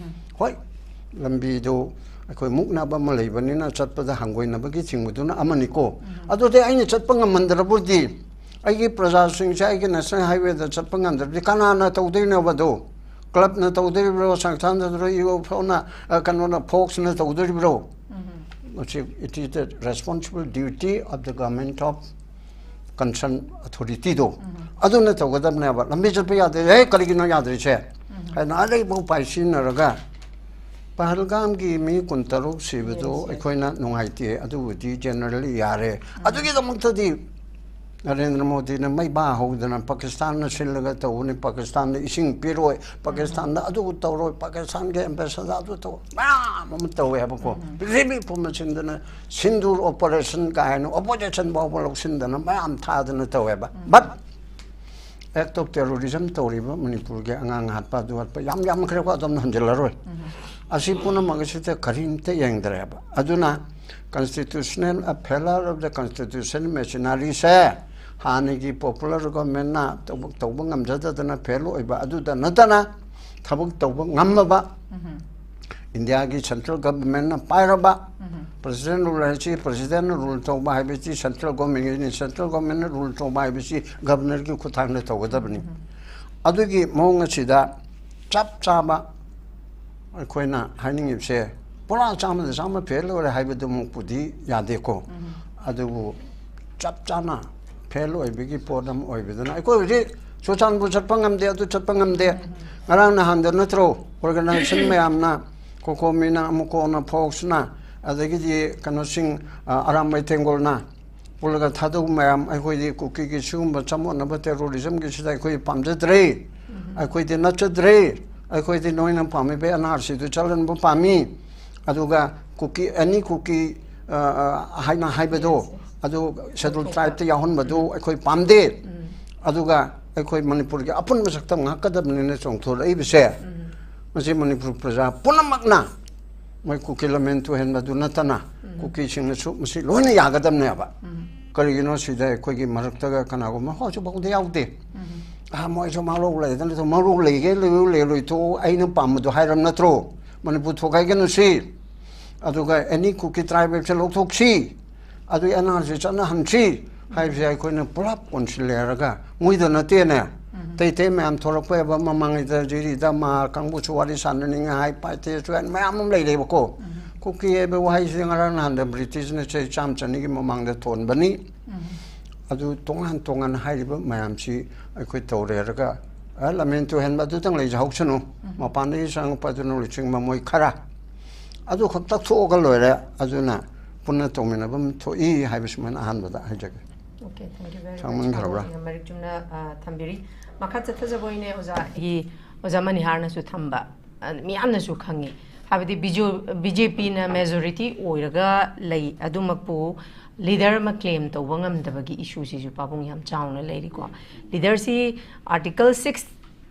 ꯍꯣꯏ, ꯂꯝꯕꯤꯗꯨ ꯑꯩꯈꯣꯏ ꯃꯨꯛꯅꯕ ꯑꯃ ꯂꯩꯕꯅꯤꯅ ꯆꯠꯄꯗ ꯍꯪꯒꯣꯏꯅꯕꯒꯤ ꯊꯤꯡꯕꯗꯨꯅ ꯑꯃꯅꯤꯀꯣ꯫ ꯑꯗꯨꯗꯤ ꯑꯩꯅ ꯆꯠꯄ ꯉꯝꯃꯟꯗ꯭ꯔꯕꯨꯗꯤ ꯑꯩꯒꯤ ꯄ꯭ꯔꯖꯥꯁꯤꯡꯁꯦ ꯑꯩꯒꯤ ꯅꯦꯁꯅꯦꯜ ꯍꯥꯏꯋꯦꯗ ꯆꯠꯄ ꯉꯝꯗ꯭ꯔꯕꯗꯤ ꯀꯅꯥꯅ ꯇꯧꯗꯣꯏꯅꯣꯕ ꯑꯗꯨ? ꯀ꯭ꯂꯕꯅ ꯇꯧꯗꯣꯔꯤꯕ꯭ꯔꯣ? ꯁꯪꯁꯊꯥꯟꯗ ꯇꯧꯗꯣꯔꯤꯕ꯭ꯔꯣ? ꯌꯨ ꯑꯦꯐ ꯑꯣꯅ, ꯑ, ꯀꯩꯅꯣꯅ, ꯐꯣꯛꯁꯅ ꯇꯧꯗꯣꯔꯤꯕ꯭ꯔꯣ? ꯃꯁꯤ, it is the responsible duty of the government of concern authority ꯗꯣ꯫ ꯑꯗꯨꯅ ꯇꯧꯒꯗꯕꯅꯦꯕ꯫ ꯂꯝꯕꯤ ꯆꯠꯄ ꯌꯥꯗꯦ꯫ "ꯍꯦ, ꯀꯔꯤꯒꯤꯅꯣ ꯌꯥꯗ꯭ꯔꯤꯁꯦ?" ꯍꯥꯏꯅ ꯑꯔꯩꯕ ꯎꯄꯥꯏ ꯁꯤꯖꯤꯟꯅꯔꯒ ꯄꯍꯜꯒꯥꯝꯒꯤ ꯃꯤ ꯀꯨꯟꯇꯔꯨꯛ ꯁꯤꯕꯗꯣ ꯑꯩꯈꯣꯏꯅ ꯅꯨꯡꯉꯥꯏꯇꯦ꯫ ꯑꯗꯨꯕꯨꯗꯤ ꯖꯦꯅꯔꯦꯜꯂꯤ ꯌꯥꯔꯦ꯫ ꯑꯗꯨꯒꯤꯗꯃꯛꯇꯗꯤ ꯅꯔꯦꯟꯗ꯭ꯔ ꯃꯣꯗꯤꯅ ꯃꯩ ꯕꯥ ꯍꯧꯗꯅ ꯄꯥꯀꯤꯁꯇꯥꯟꯅ ꯁꯤꯜꯂꯒ ꯇꯧꯕꯅꯤ, ꯄꯥꯀꯤꯁꯇꯥꯟꯗ ꯏꯁꯤꯡ ꯄꯤꯔꯣꯏ, ꯄꯥꯀꯤꯁꯇꯥꯟꯗ ꯑꯗꯨ ꯇꯧꯔꯣꯏ, ꯄꯥꯀꯤꯁꯇꯥꯟꯒꯤ ꯑꯦꯝꯕꯦꯁꯦꯗꯔ ꯑꯗꯨ ꯇꯧ, ꯃꯌꯥꯝ ꯑꯃ ꯇꯧꯋꯦ ꯍꯥꯏꯕꯀꯣ꯫ ꯔꯤꯂꯤꯐ ꯑꯃ ꯁꯤꯟꯗꯅ, ꯁꯤꯟꯗꯨꯔ ꯑꯣꯄꯔꯦꯁꯟ ꯀꯥꯏꯅ ꯑꯣꯄꯣꯖꯤꯁꯟ ꯐꯥꯎꯕ ꯂꯧꯁꯤꯟꯗꯅ ꯃꯌꯥꯝ ꯊꯥꯗꯅ ꯇꯧꯋꯦꯕ꯫ But act of terrorism ꯇꯧꯔꯤꯕ ꯃꯅꯤꯄꯨꯔꯒꯤ ꯑꯉꯥꯡ ꯍꯥꯠꯄ, ꯑꯗꯨ ꯍꯥꯠꯄ ꯌꯥꯝ ꯌꯥꯝꯈ꯭ꯔꯦꯀꯣ, ꯑꯗꯣꯝꯅ ꯍꯟꯖꯤꯜꯂꯔꯣꯏ꯫ ꯑꯁꯤ ꯄꯨꯝꯅꯃꯛ ꯑꯁꯤꯗ ꯀꯔꯤꯝꯇ ꯌꯦꯡꯗ꯭ꯔꯦꯕ꯫ ꯑꯗꯨꯅ constitutional, a failure of the constitutional machinery ꯁꯦ ꯍꯥꯟꯅꯒꯤ ꯄꯣꯄꯨꯂꯔ ꯒꯣꯚꯔꯟꯃꯦꯟꯅ ꯊꯕꯛ ꯇꯧꯕ ꯉꯝꯖꯗꯗꯅ ꯐꯦꯜ ꯑꯣꯏꯕ ꯑꯗꯨꯗ ꯅꯠꯇꯅ, ꯊꯕꯛ ꯇꯧꯕ ꯉꯝꯃꯕ, ꯏꯟꯗꯤꯌꯥꯒꯤ ꯁꯦꯟꯇ꯭ꯔꯦꯜ ꯒꯚꯔꯟꯃꯦꯟꯅ ꯄꯥꯏꯔꯕ, ꯄ꯭ꯔꯁꯤꯗꯦꯟ ꯔꯨꯜ ꯍꯥꯏꯁꯤ ꯄ꯭ꯔꯁꯤꯗꯦꯟꯅ ꯔꯨꯜ ꯇꯧꯕ ꯍꯥꯏꯕꯁꯤ ꯁꯦꯟꯇ꯭ꯔꯦꯜ ꯒꯣꯚꯔꯟꯃꯦꯟꯒꯤꯅꯤ, ꯁꯦꯟꯇ꯭ꯔꯦꯜ ꯒꯣꯚꯔꯟꯃꯦꯟꯅ ꯔꯨꯜ ꯇꯧꯕ ꯍꯥꯏꯕꯁꯤ ꯒꯚꯔꯅꯔꯒꯤ ꯈꯨꯠꯊꯥꯡꯗ ꯇꯧꯒꯗꯕꯅꯤ꯫ ꯑꯗꯨꯒꯤ ꯃꯑꯣꯡ ꯑꯁꯤꯗ ꯆꯞ ꯆꯥꯕ ꯑꯩꯈꯣꯏꯅ ꯍꯥꯏꯅꯤꯡꯉꯤꯕꯁꯦ ꯄꯨꯔꯥ ꯆꯥꯝꯃꯗ ꯆꯥꯝꯃ ꯐꯦꯜ ꯑꯣꯏꯔꯦ ꯍꯥꯏꯕꯗꯨꯃꯛꯄꯨꯗꯤ ꯌꯥꯗꯦꯀꯣ꯫ ꯑꯗꯨꯕꯨ ꯆꯞ ꯆꯥꯅ ꯐꯦꯜ ꯑꯣꯏꯕꯒꯤ ꯄꯣꯠ ꯑꯃ ꯑꯣꯏꯕꯗꯨꯅ ꯑꯩꯈꯣꯏ ꯍꯧꯖꯤꯛ ꯆꯨꯔꯆꯥꯟꯄꯨꯔ ꯆꯠꯄ ꯉꯝꯗꯦ, ꯑꯗꯨ ꯆꯠꯄ ꯉꯝꯗꯦ꯫ ꯉꯔꯥꯡ ꯅꯍꯥꯟꯗ ꯅꯠꯇ꯭ꯔꯣ ꯑꯣꯔꯒꯅꯥꯏꯖꯦꯁꯟ ꯃꯌꯥꯝꯅ, ꯀꯣꯀꯣꯃꯤꯅ, ꯑꯃꯨꯀꯣꯅ, ꯐꯣꯛꯁꯅ, ꯑꯗꯒꯤꯗꯤ ꯀꯩꯅꯣꯁꯤꯡ, ꯑ, ꯑꯔꯥꯝꯕꯥꯏ ꯇꯦꯡꯒꯣꯜꯅ ꯄꯨꯜꯂꯒ ꯊꯥꯗꯧ ꯃꯌꯥꯝ, ꯑꯩꯈꯣꯏꯗꯤ ꯀꯨꯀꯤꯒꯤ ꯁꯤꯒꯨꯝꯕ ꯆꯃꯣꯠꯅꯕ ꯇꯦꯔꯣꯔꯤꯖꯝꯒꯤꯁꯤꯗ ꯑꯩꯈꯣꯏ ꯄꯥꯝꯖꯗ꯭ꯔꯦ꯫ ꯑꯩꯈꯣꯏꯗꯤ ꯅꯠꯆꯗ꯭ꯔꯦ꯫ ꯑꯩꯈꯣꯏꯗꯤ ꯅꯣꯏꯅ ꯄꯥꯝꯃꯤꯕ ꯑꯦꯟ ꯑꯥꯔ ꯁꯤꯗꯨ ꯆꯠꯍꯟꯕ ꯄꯥꯝꯃꯤ꯫ ꯑꯗꯨꯒ ꯀꯨꯀꯤ, ꯑꯦꯅꯤ ꯀꯨꯀꯤ, ꯑ, ꯑ, ꯍꯥꯏꯅ ꯍꯥꯏꯕꯗꯣ, ꯑꯗꯨ ꯁꯦꯗꯨꯜ ꯇ꯭ꯔꯥꯏꯕꯇ ꯌꯥꯎꯍꯟꯕꯗꯨ ꯑꯩꯈꯣꯏ ꯄꯥꯝꯗꯦ꯫ ꯑꯗꯨꯒ ꯑꯩꯈꯣꯏ ꯃꯅꯤꯄꯨꯔꯒꯤ ꯑꯄꯨꯟꯕ ꯁꯛꯇꯝ ꯉꯥꯛꯀꯗꯕꯅꯤꯅ ꯆꯣꯡꯊꯣꯔꯛꯏꯕꯁꯦ, ꯃꯁꯤ ꯃꯅꯤꯄꯨꯔ ꯄ꯭ꯔꯖꯥ ꯄꯨꯝꯅꯃꯛꯅ ꯃꯣꯏ ꯀꯨꯀꯤ ꯂꯃꯟ ꯇꯨꯍꯦꯟꯕꯗꯨ ꯅꯠꯇꯅ ꯀꯨꯀꯤꯁꯤꯡꯅꯁꯨ ꯃꯁꯤ ꯂꯣꯏꯅ ꯌꯥꯒꯗꯕꯅꯦꯕ꯫ ꯀꯔꯤꯒꯤꯅꯣ ꯁꯤꯗ ꯑꯩꯈꯣꯏꯒꯤ ꯃꯔꯛꯇꯒ ꯀꯅꯥꯒꯨꯝꯕ ꯍꯧꯖꯤꯛ ꯐꯥꯎꯗ ꯌꯥꯎꯗꯦ꯫ "ꯑꯥ, ꯃꯣꯏꯁꯨ ꯃꯔꯧ ꯂꯩꯗꯅ ꯃꯔꯧ ꯂꯩꯒꯦ ꯂꯩꯔꯣꯏ ꯂꯩꯔꯣꯏ ꯊꯣꯛꯑꯣ, ꯑꯩꯅ ꯄꯥꯝꯕꯗꯣ ꯍꯥꯏꯔꯝ ꯅꯠꯇ꯭ꯔꯣ? ꯃꯅꯤꯄꯨꯔ ꯊꯣꯛ ꯍꯥꯏꯒꯅꯨ ꯁꯤ꯫ ꯑꯗꯨꯒ ꯑꯦꯅꯤ ꯀꯨꯀꯤ ꯇ꯭ꯔꯥꯏꯕꯦꯜꯁꯦ ꯂꯧꯊꯣꯛꯁꯤ꯫ ꯑꯗꯨ ꯑꯦꯟ ꯑꯥꯔ ꯁꯤ ꯆꯠꯅꯍꯟꯁꯤ ꯍꯥꯏꯕꯁꯦ ꯑꯩꯈꯣꯏꯅ ꯄꯨꯂꯞ ꯀꯣꯟꯁꯤꯜꯂꯦꯔꯒ ꯃꯣꯏꯗ ꯅꯠꯇꯦꯅꯦ꯫ ꯑꯇꯩ ꯑꯇꯩ ꯃꯌꯥꯝ ꯊꯣꯛꯂꯛꯄ ꯌꯥꯕ ꯃꯃꯥꯡꯉꯩꯗ ꯖꯤꯔꯤꯗ ꯃꯥ ꯀꯥꯡꯕꯨꯁꯨ ꯋꯥꯔꯤ ꯁꯥꯟꯅꯅꯤꯡꯉꯥꯏ ꯍꯥꯏ, ꯄꯥꯏꯇꯦꯁꯨ ꯍꯥꯏ, ꯃꯌꯥꯝ ꯑꯃ ꯂꯩꯔꯦꯕꯀꯣ꯫ ꯀꯨꯀꯤ ꯍꯥꯏꯕ ꯋꯥꯍꯩꯁꯤꯗꯤ ꯉꯔꯥꯡ ꯅꯍꯥꯟꯗ ꯕ꯭ꯔꯤꯇꯤꯁꯅ ꯆꯍꯤ ꯆꯥꯝꯃ ꯆꯅꯤꯒꯤ ꯃꯃꯥꯡꯗ ꯊꯣꯟꯕꯅꯤ꯫ ꯑꯗꯨ ꯇꯣꯉꯥꯟ ꯇꯣꯉꯥꯟꯅ ꯍꯥꯏꯔꯤꯕ ꯃꯌꯥꯝꯁꯤ ꯑꯩꯈꯣꯏ ꯇꯧꯔꯦꯔꯒ, ꯑ, ꯂꯝꯍꯦꯟ ꯇꯨꯍꯦꯟꯕ ꯑꯗꯨꯇꯪ ꯂꯩꯖꯍꯧꯁꯅꯨ꯫ ꯃꯄꯥꯟꯗꯒꯤ ꯆꯪꯉꯛꯄ ꯑꯗꯨꯅ ꯂꯨꯆꯤꯡꯕ ꯃꯣꯏ ꯈꯔ ꯑꯗꯨ ꯈꯛ ꯇꯛꯊꯣꯛꯑꯒ ꯂꯣꯏꯔꯦ꯫ ꯑꯗꯨꯅ ꯄꯨꯟꯅ ꯇꯧꯃꯤꯟꯅꯕ ꯑꯃ ꯊꯣꯛꯏ ꯍꯥꯏꯕꯁꯤꯃꯅ ꯑꯍꯥꯟꯕꯗ ꯍꯥꯏꯖꯒꯦ꯫ Okay, thank you very much. ꯁꯥꯡꯃꯟꯈ꯭ꯔꯕ꯭ꯔꯥ? ꯄꯥꯕꯨꯡꯅ ꯃꯔꯤꯛ ꯆꯨꯝꯅ, ꯑ, ꯊꯝꯕꯤꯔꯤ꯫ ꯃꯈꯥ ꯆꯠꯊꯖꯕ ꯑꯣꯏꯅ ꯑꯣꯖꯥ, ꯑꯩꯒꯤ ꯑꯣꯖꯥ ꯃꯅꯤꯍꯥꯔꯅꯁꯨ ꯊꯝꯕ, ꯑ, ꯃꯤꯌꯥꯝꯅꯁꯨ ꯈꯪꯉꯤ꯫ ꯍꯥꯏꯕꯗꯤ ꯕꯤꯖꯨ-, ꯕꯤ ꯖꯦ ꯄꯤꯅ ꯃꯦꯖꯣꯔꯤꯇꯤ ꯑꯣꯏꯔꯒ ꯂꯩ, ꯑꯗꯨꯃꯛꯄꯨ ꯂꯤꯗꯔ ꯑꯃ ꯀ꯭ꯂꯦꯝ ꯇꯧꯕ ꯉꯝꯗꯕꯒꯤ ꯏꯁꯨꯁꯤꯁꯨ ꯄꯥꯕꯨꯡ ꯌꯥꯝ ꯆꯥꯎꯅ ꯂꯩꯔꯤꯀꯣ꯫ ꯂꯤꯗꯔꯁꯤ ꯑꯥꯔꯇꯤꯀꯜ ꯁꯤꯛꯁ,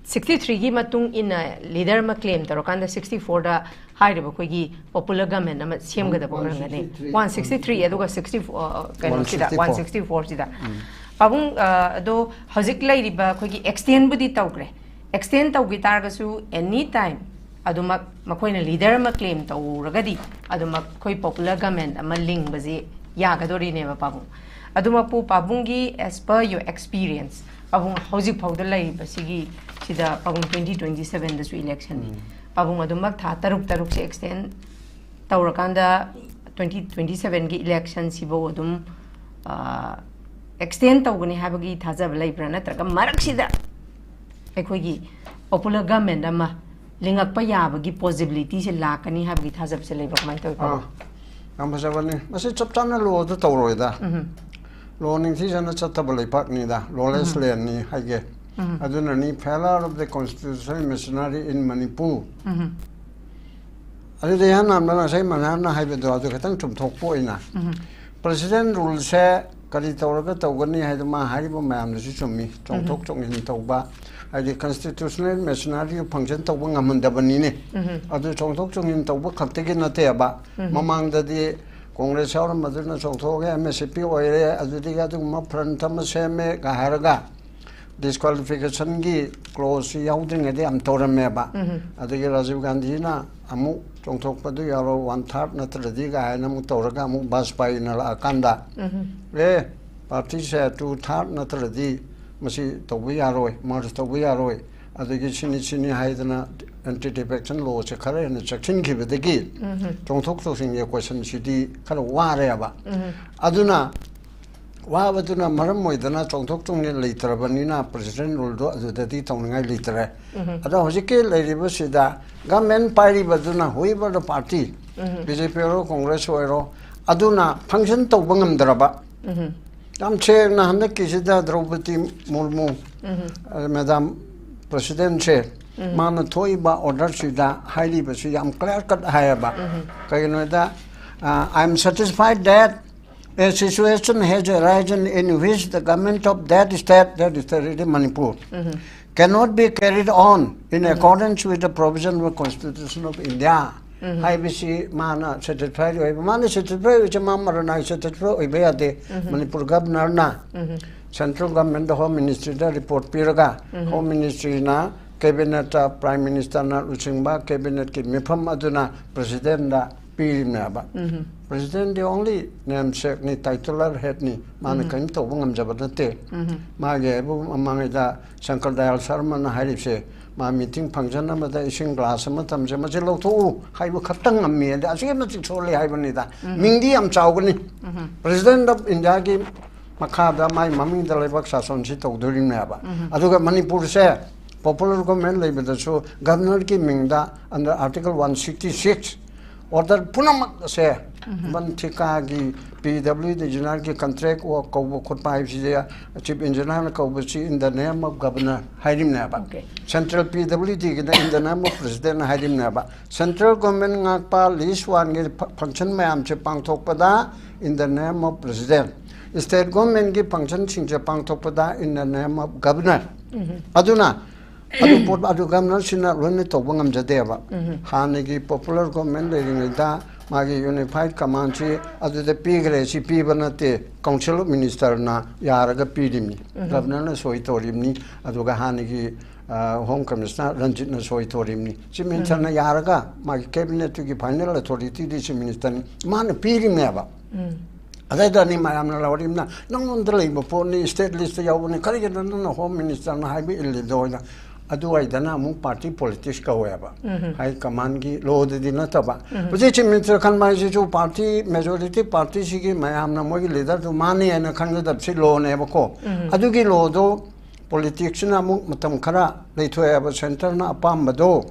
ꯁꯤꯛꯁꯇꯤ ꯊ꯭ꯔꯤꯒꯤ ꯃꯇꯨꯡ ꯏꯟꯅ ꯂꯤꯗꯔ ꯑꯃ ꯀ꯭ꯂꯦꯝ ꯇꯧꯔꯀꯥꯟꯗ ꯁꯤꯛꯁꯇꯤ ꯐꯣꯔꯗ ꯍꯥꯏꯔꯤꯕ ꯑꯩꯈꯣꯏꯒꯤ ꯄꯣꯄꯨꯂꯔ ꯒꯃꯦꯟ ꯑꯃ ꯁꯦꯝꯒꯗꯕ ꯑꯣꯏꯔꯝꯒꯅꯤ꯫ ꯋꯥꯟ ꯁꯤꯛꯁꯇꯤ ꯊ꯭ꯔꯤ, ꯑꯗꯨꯒ ꯁꯤꯛꯁꯇꯤ ꯐꯣꯔ, ꯑ, ꯀꯩꯅꯣꯁꯤꯗ, ꯋꯥꯟ ꯁꯤꯛꯁꯇꯤ ꯐꯣꯔꯁꯤꯗ꯫ ꯄꯥꯕꯨꯡ, ꯑ, ꯑꯗꯣ ꯍꯧꯖꯤꯛ ꯂꯩꯔꯤꯕ ꯑꯩꯈꯣꯏꯒꯤ ꯑꯦꯛꯁꯇꯦꯟꯕꯨꯗꯤ ꯇꯧꯈ꯭ꯔꯦ꯫ ꯑꯦꯛꯁꯇꯦꯟ ꯇꯧꯈꯤ ꯇꯥꯔꯒꯁꯨ ꯑꯦꯅꯤ ꯇꯥꯏꯝ ꯑꯗꯨꯃꯛ ꯃꯈꯣꯏꯅ ꯂꯤꯗꯔ ꯑꯃ ꯀ꯭ꯂꯦꯝ ꯇꯧꯔꯒꯗꯤ ꯑꯗꯨꯃꯛ ꯑꯩꯈꯣꯏ ꯄꯣꯄꯨꯂꯔ ꯒꯃꯦꯟ ꯑꯃ ꯂꯤꯡꯕꯁꯦ ꯌꯥꯒꯗꯣꯔꯤꯅꯦꯕ ꯄꯥꯕꯨꯡ꯫ ꯑꯗꯨꯃꯛꯄꯨ ꯄꯥꯕꯨꯡꯒꯤ, as per your experience, ꯄꯥꯕꯨꯡ ꯍꯧꯖꯤꯛ ꯐꯥꯎꯗ ꯂꯩꯔꯤꯕꯁꯤꯒꯤ ꯁꯤꯗ ꯄꯥꯕꯨꯡ ꯇ꯭ꯋꯦꯟꯇꯤ ꯇ꯭ꯋꯦꯟꯇꯤ ꯁꯚꯦꯟꯗꯁꯨ ꯏꯂꯦꯛꯁꯟꯅꯤ꯫ ꯄꯥꯕꯨꯡ ꯑꯗꯨꯃꯛ ꯊꯥ ꯇꯔꯨꯛ ꯇꯔꯨꯛꯁꯦ extend ꯇꯧꯔꯀꯥꯟꯗ twenty twenty sevenꯒꯤ electionꯁꯤꯐꯧ ꯑꯗꯨꯝ extend ꯇꯧꯒꯅꯤ ꯍꯥꯏꯕꯒꯤ ꯊꯥꯖꯕ ꯂꯩꯕ꯭ꯔꯥ? ꯅꯠꯇ꯭ꯔꯒ ꯃꯔꯛꯁꯤꯗ ꯑꯩꯈꯣꯏꯒꯤ popular government ꯑꯃ ꯂꯤꯡꯉꯛꯄ ꯌꯥꯕꯒꯤ possibilityꯁꯦ ꯂꯥꯛꯀꯅꯤ ꯍꯥꯏꯕꯒꯤ ꯊꯥꯖꯕꯁꯦ ꯂꯩꯕ꯭ꯔꯥ? ꯀꯃꯥꯏꯅ ꯇꯧꯋꯤ, ꯄꯥꯕꯨꯡ? ꯌꯥꯝ ꯐꯖꯕꯅꯤ꯫ ꯃꯁꯤ ꯆꯞ ꯆꯥꯅ lawꯗ ꯇꯧꯔꯣꯏꯗ꯫ Law ꯅꯤꯡꯊꯤꯖꯅ ꯆꯠꯇꯕ ꯂꯩꯄꯥꯛꯅꯤꯗ, lawless landꯅꯤ ꯍꯥꯏꯒꯦ꯫ ꯑꯗꯨꯅꯅꯤ failure of the constitutional machinery in Manipur꯫ ꯑꯗꯨꯗ ꯏꯍꯥꯟ ꯍꯥꯟꯕ ꯉꯁꯥꯏ ꯃꯅꯥꯟꯅ ꯍꯥꯏꯕꯗꯣ ꯑꯗꯨ ꯈꯤꯇꯪ ꯆꯨꯝꯊꯣꯛꯄ ꯑꯣꯏꯅ, President ruleꯁꯦ ꯀꯔꯤ ꯇꯧꯔꯒ ꯇꯧꯒꯅꯤ ꯍꯥꯏꯗꯣ ꯃꯥ ꯍꯥꯏꯔꯤꯕ ꯃꯌꯥꯝꯗꯨꯁꯨ ꯆꯨꯝꯃꯤ꯫ ꯆꯣꯡꯊꯣꯛ ꯆꯣꯡꯁꯤꯟ ꯇꯧꯕ ꯍꯥꯏꯗꯤ constitutional machinery function ꯇꯧꯕ ꯉꯝꯍꯟꯗꯕꯅꯤꯅꯦ꯫ ꯑꯗꯨ ꯆꯣꯡꯊꯣꯛ ꯆꯣꯡꯁꯤꯟ ꯇꯧꯕ ꯈꯛꯇꯒꯤ ꯅꯠꯇꯦꯕ꯫ ꯃꯃꯥꯡꯗꯗꯤ Congress ꯌꯥꯎꯔꯝꯕꯗꯨꯅ ꯆꯣꯡꯊꯣꯛꯑꯒ MSCP ꯑꯣꯏꯔꯦ, ꯑꯗꯨꯗꯒꯤ ꯑꯗꯨꯒꯨꯝꯕ front ꯑꯃ ꯁꯦꯝꯃꯦ ꯀ ꯍꯥꯏꯔꯒ disqualificationꯒꯤ clauseꯁꯤ ꯌꯥꯎꯗ꯭ꯔꯤꯉꯩꯗ ꯌꯥꯝ ꯇꯧꯔꯝꯃꯦꯕ꯫ ꯑꯗꯒꯤ ꯔꯥꯖꯤꯕ ꯒꯥꯟꯙꯤꯅ ꯑꯃꯨꯛ ꯆꯣꯡꯊꯣꯛꯄꯗꯨ ꯌꯥꯔꯣꯏ, one third ꯅꯠꯇ꯭ꯔꯗꯤ ꯀꯥꯏꯅ ꯑꯃꯨꯛ ꯇꯧꯔꯒ ꯑꯃꯨꯛ ꯕꯥꯖꯄꯥꯏꯅ ꯂꯥꯛꯑꯀꯥꯟꯗ ꯑꯦ partyꯁꯦ two third ꯅꯠꯇ꯭ꯔꯗꯤ ꯃꯁꯤ ꯇꯧꯕ ꯌꯥꯔꯣꯏ, merge ꯇꯧꯕ ꯌꯥꯔꯣꯏ, ꯑꯗꯒꯤ ꯁꯤꯅꯤ ꯁꯤꯅꯤ ꯍꯥꯏꯗꯅ anti defection lawꯁꯦ ꯈꯔ ꯍꯦꯟꯅ ꯆꯦꯛꯁꯤꯟꯈꯤꯕꯗꯒꯤ ꯆꯣꯡꯊꯣꯛ ꯆꯣꯡꯁꯤꯟꯒꯤ questionꯁꯤꯗꯤ ꯈꯔ ꯋꯥꯔꯦꯕ꯫ ꯑꯗꯨꯅ ꯋꯥꯕꯗꯨꯅ ꯃꯔꯝ ꯑꯣꯏꯗꯅ ꯆꯣꯡꯊꯣꯛ ꯆꯣꯡꯁꯤꯟ ꯂꯩꯇ꯭ꯔꯕꯅꯤꯅ President ruleꯗꯣ ꯑꯗꯨꯗꯗꯤ ꯇꯧꯅꯤꯡꯉꯥꯏ ꯂꯩꯇ꯭ꯔꯦ꯫ ꯑꯗꯣ ꯍꯧꯖꯤꯛꯀꯤ ꯂꯩꯔꯤꯕꯁꯤꯗ government ꯄꯥꯏꯔꯤꯕꯗꯨꯅ whoever the party, BJP ꯑꯣꯏꯔꯣ Congress ꯑꯣꯏꯔꯣ, ꯑꯗꯨꯅ function ꯇꯧꯕ ꯉꯝꯗ꯭ꯔꯕ꯫ ꯌꯥꯝ ꯁꯦꯡꯅ ꯍꯟꯗꯛꯀꯤꯁꯤꯗ ꯗ꯭ꯔꯧꯄꯗꯤ ꯃꯨꯔꯃꯨ, ꯑ, Madam Presidentꯁꯦ, ꯃꯥꯅ ꯊꯣꯛꯏꯕ orderꯁꯤꯗ ꯍꯥꯏꯔꯤꯕꯁꯤ ꯌꯥꯝ clear cut ꯍꯥꯏꯌꯦꯕ꯫ ꯀꯩꯒꯤꯅꯣꯗ, uh, "I am satisfied that a situation has arisen in which the government of that state," that is the Manipur, "cannot be carried on in accordance with the provision of the Constitution of India" ꯍꯥꯏꯕꯁꯤ ꯃꯥꯅ satisfied ꯑꯣꯏꯕ꯫ ꯃꯥꯅ satisfied ꯑꯣꯏꯕꯁꯦ ꯃꯥ ꯃꯔꯅꯥꯏ satisfied ꯑꯣꯏꯕ ꯌꯥꯗꯦ꯫ Manipur governorꯅ central government home ministryꯗ report ꯄꯤꯔꯒ home ministryꯅ cabinetꯇ prime ministerꯅ ꯂꯨꯆꯤꯡꯕ cabinetꯀꯤ ꯃꯤꯐꯝ ꯑꯗꯨꯅ presidentꯗ ꯄꯤꯔꯤꯕꯅꯦꯕ꯫ President the only namesake ꯅꯤ, titular head ꯅꯤ, ꯃꯥꯅ ꯀꯔꯤꯝ ꯇꯧꯕ ꯉꯝꯖꯕ ꯅꯠꯇꯦ꯫ ꯃꯥꯒꯤ ꯍꯥꯏꯕꯨ ꯃꯃꯥꯡꯉꯩꯗ ꯁꯪꯀꯔ ꯗꯌꯥꯜ ꯁꯔꯃꯅ ꯍꯥꯏꯔꯤꯕꯁꯦ, ꯃꯥ meeting function ꯑꯃꯗ ꯏꯁꯤꯡ glass ꯑꯃ ꯊꯝꯁꯦ, ꯃꯁꯤ ꯂꯧꯊꯣꯛꯎ ꯍꯥꯏꯕ ꯈꯛꯇꯪ ꯉꯝꯃꯤ, ꯑꯗ ꯑꯁꯨꯛꯀꯤ ꯃꯇꯤꯛ ꯁꯣꯜꯂꯤ ꯍꯥꯏꯕꯅꯤꯗ꯫ ꯃꯤꯡꯗꯤ ꯌꯥꯝ ꯆꯥꯎꯒꯅꯤ꯫ President of India ꯒꯤ ꯃꯈꯥꯗ ꯃꯥꯏ ꯃꯃꯤꯡꯗ ꯂꯩꯕꯥꯛ ꯁꯥꯁꯣꯟꯁꯤ ꯇꯧꯗꯣꯔꯤꯕꯅꯦꯕ꯫ ꯑꯗꯨꯒ ꯃꯅꯤꯄꯨꯔꯁꯦ popular government ꯂꯩꯕꯗꯁꯨ governor ꯒꯤ ꯃꯤꯡꯗ under Article one sixty six order ꯄꯨꯝꯅꯃꯛ ꯑꯁꯦ, ꯕꯟ ꯊꯤꯀꯥꯒꯤ, P W D engineer ꯒꯤ contract work ꯀꯧꯕ ꯈꯣꯠꯄ ꯍꯥꯏꯕꯁꯤꯗꯤ Chief Engineer ꯅ ꯀꯧꯕꯁꯤ in the name of governor ꯍꯥꯏꯔꯤꯕꯅꯦꯕ꯫ Okay. Central P W D ꯒꯤꯗ in the name of President ꯍꯥꯏꯔꯤꯕꯅꯦꯕ꯫ Central government ꯉꯥꯛꯄ list one ꯒꯤ function ꯃꯌꯥꯝꯁꯦ ꯄꯥꯡꯊꯣꯛꯄꯗ in the name of President, state government ꯒꯤ function ꯁꯤꯡꯁꯦ ꯄꯥꯡꯊꯣꯛꯄꯗ in the name of governor꯫ ꯑꯗꯨꯅ ꯑꯗꯨ ꯄꯣꯠ ꯑꯗꯨ governor ꯁꯤꯅ ꯂꯣꯏꯅ ꯇꯧꯕ ꯉꯝꯖꯗꯦꯕ꯫ ꯍꯥꯟꯅꯒꯤ popular government ꯂꯩꯔꯤꯉꯩꯗ ꯃꯥꯒꯤ unified command ꯁꯤ ꯑꯗꯨꯗ ꯄꯤꯈ꯭ꯔꯦ, ꯁꯤ ꯄꯤꯕ ꯅꯠꯇꯦ, Council of Minister ꯅ ꯌꯥꯔꯒ ꯄꯤꯔꯤꯕꯅꯤ, governor ꯅ ꯁꯣꯏ ꯇꯧꯔꯤꯕꯅꯤ, ꯑꯗꯨꯒ ꯍꯥꯟꯅꯒꯤ, ꯑ, Home Commissioner ꯔꯟꯖꯤꯠꯅ ꯁꯣꯏ ꯇꯧꯔꯤꯕꯅꯤ꯫ Chief Minister ꯅ ꯌꯥꯔꯒ ꯃꯥꯒꯤ cabinet ꯇꯨꯒꯤ final authority ꯗꯤ Chief Minister ꯅꯤ, ꯃꯥꯅ ꯄꯤꯔꯤꯕꯅꯦꯕ꯫ ꯑꯗꯩꯗꯅꯤ ꯃꯌꯥꯝꯅ ꯂꯧꯔꯤꯕꯅ, "ꯅꯪꯉꯣꯟꯗ ꯂꯩꯕ ꯄꯣꯠꯅꯤ, state list ꯇ ꯌꯥꯎꯕꯅꯤ, ꯀꯔꯤꯒꯤꯅꯣ ꯅꯪꯅ Home Minister ꯅ ꯍꯥꯏꯕ ꯏꯜꯂꯤꯗꯣ?" ꯍꯥꯏꯅ꯫ ꯑꯗꯨꯋꯥꯏꯗꯅ ꯑꯃꯨꯛ party politics ꯀꯧꯋꯦꯕ꯫ High command ꯒꯤ law ꯗꯗꯤ ꯅꯠꯇꯕ꯫ ꯍꯧꯖꯤꯛ Chief Minister ꯈꯟꯕ ꯍꯥꯏꯁꯤꯁꯨ party, majority party ꯁꯤꯒꯤ ꯃꯌꯥꯝꯅ ꯃꯣꯏꯒꯤ leader ꯗꯨ ꯃꯥꯅꯤ ꯍꯥꯏꯅ ꯈꯟꯒꯗꯕꯁꯤ law ꯅꯦꯕꯀꯣ꯫ ꯑꯗꯨꯒꯤ law ꯗꯣ politics ꯅ ꯑꯃꯨꯛ ꯃꯇꯝ ꯈꯔ ꯂꯩꯊꯣꯛꯑꯦꯕ, centre ꯅ ꯑꯄꯥꯝꯕꯗꯣ꯫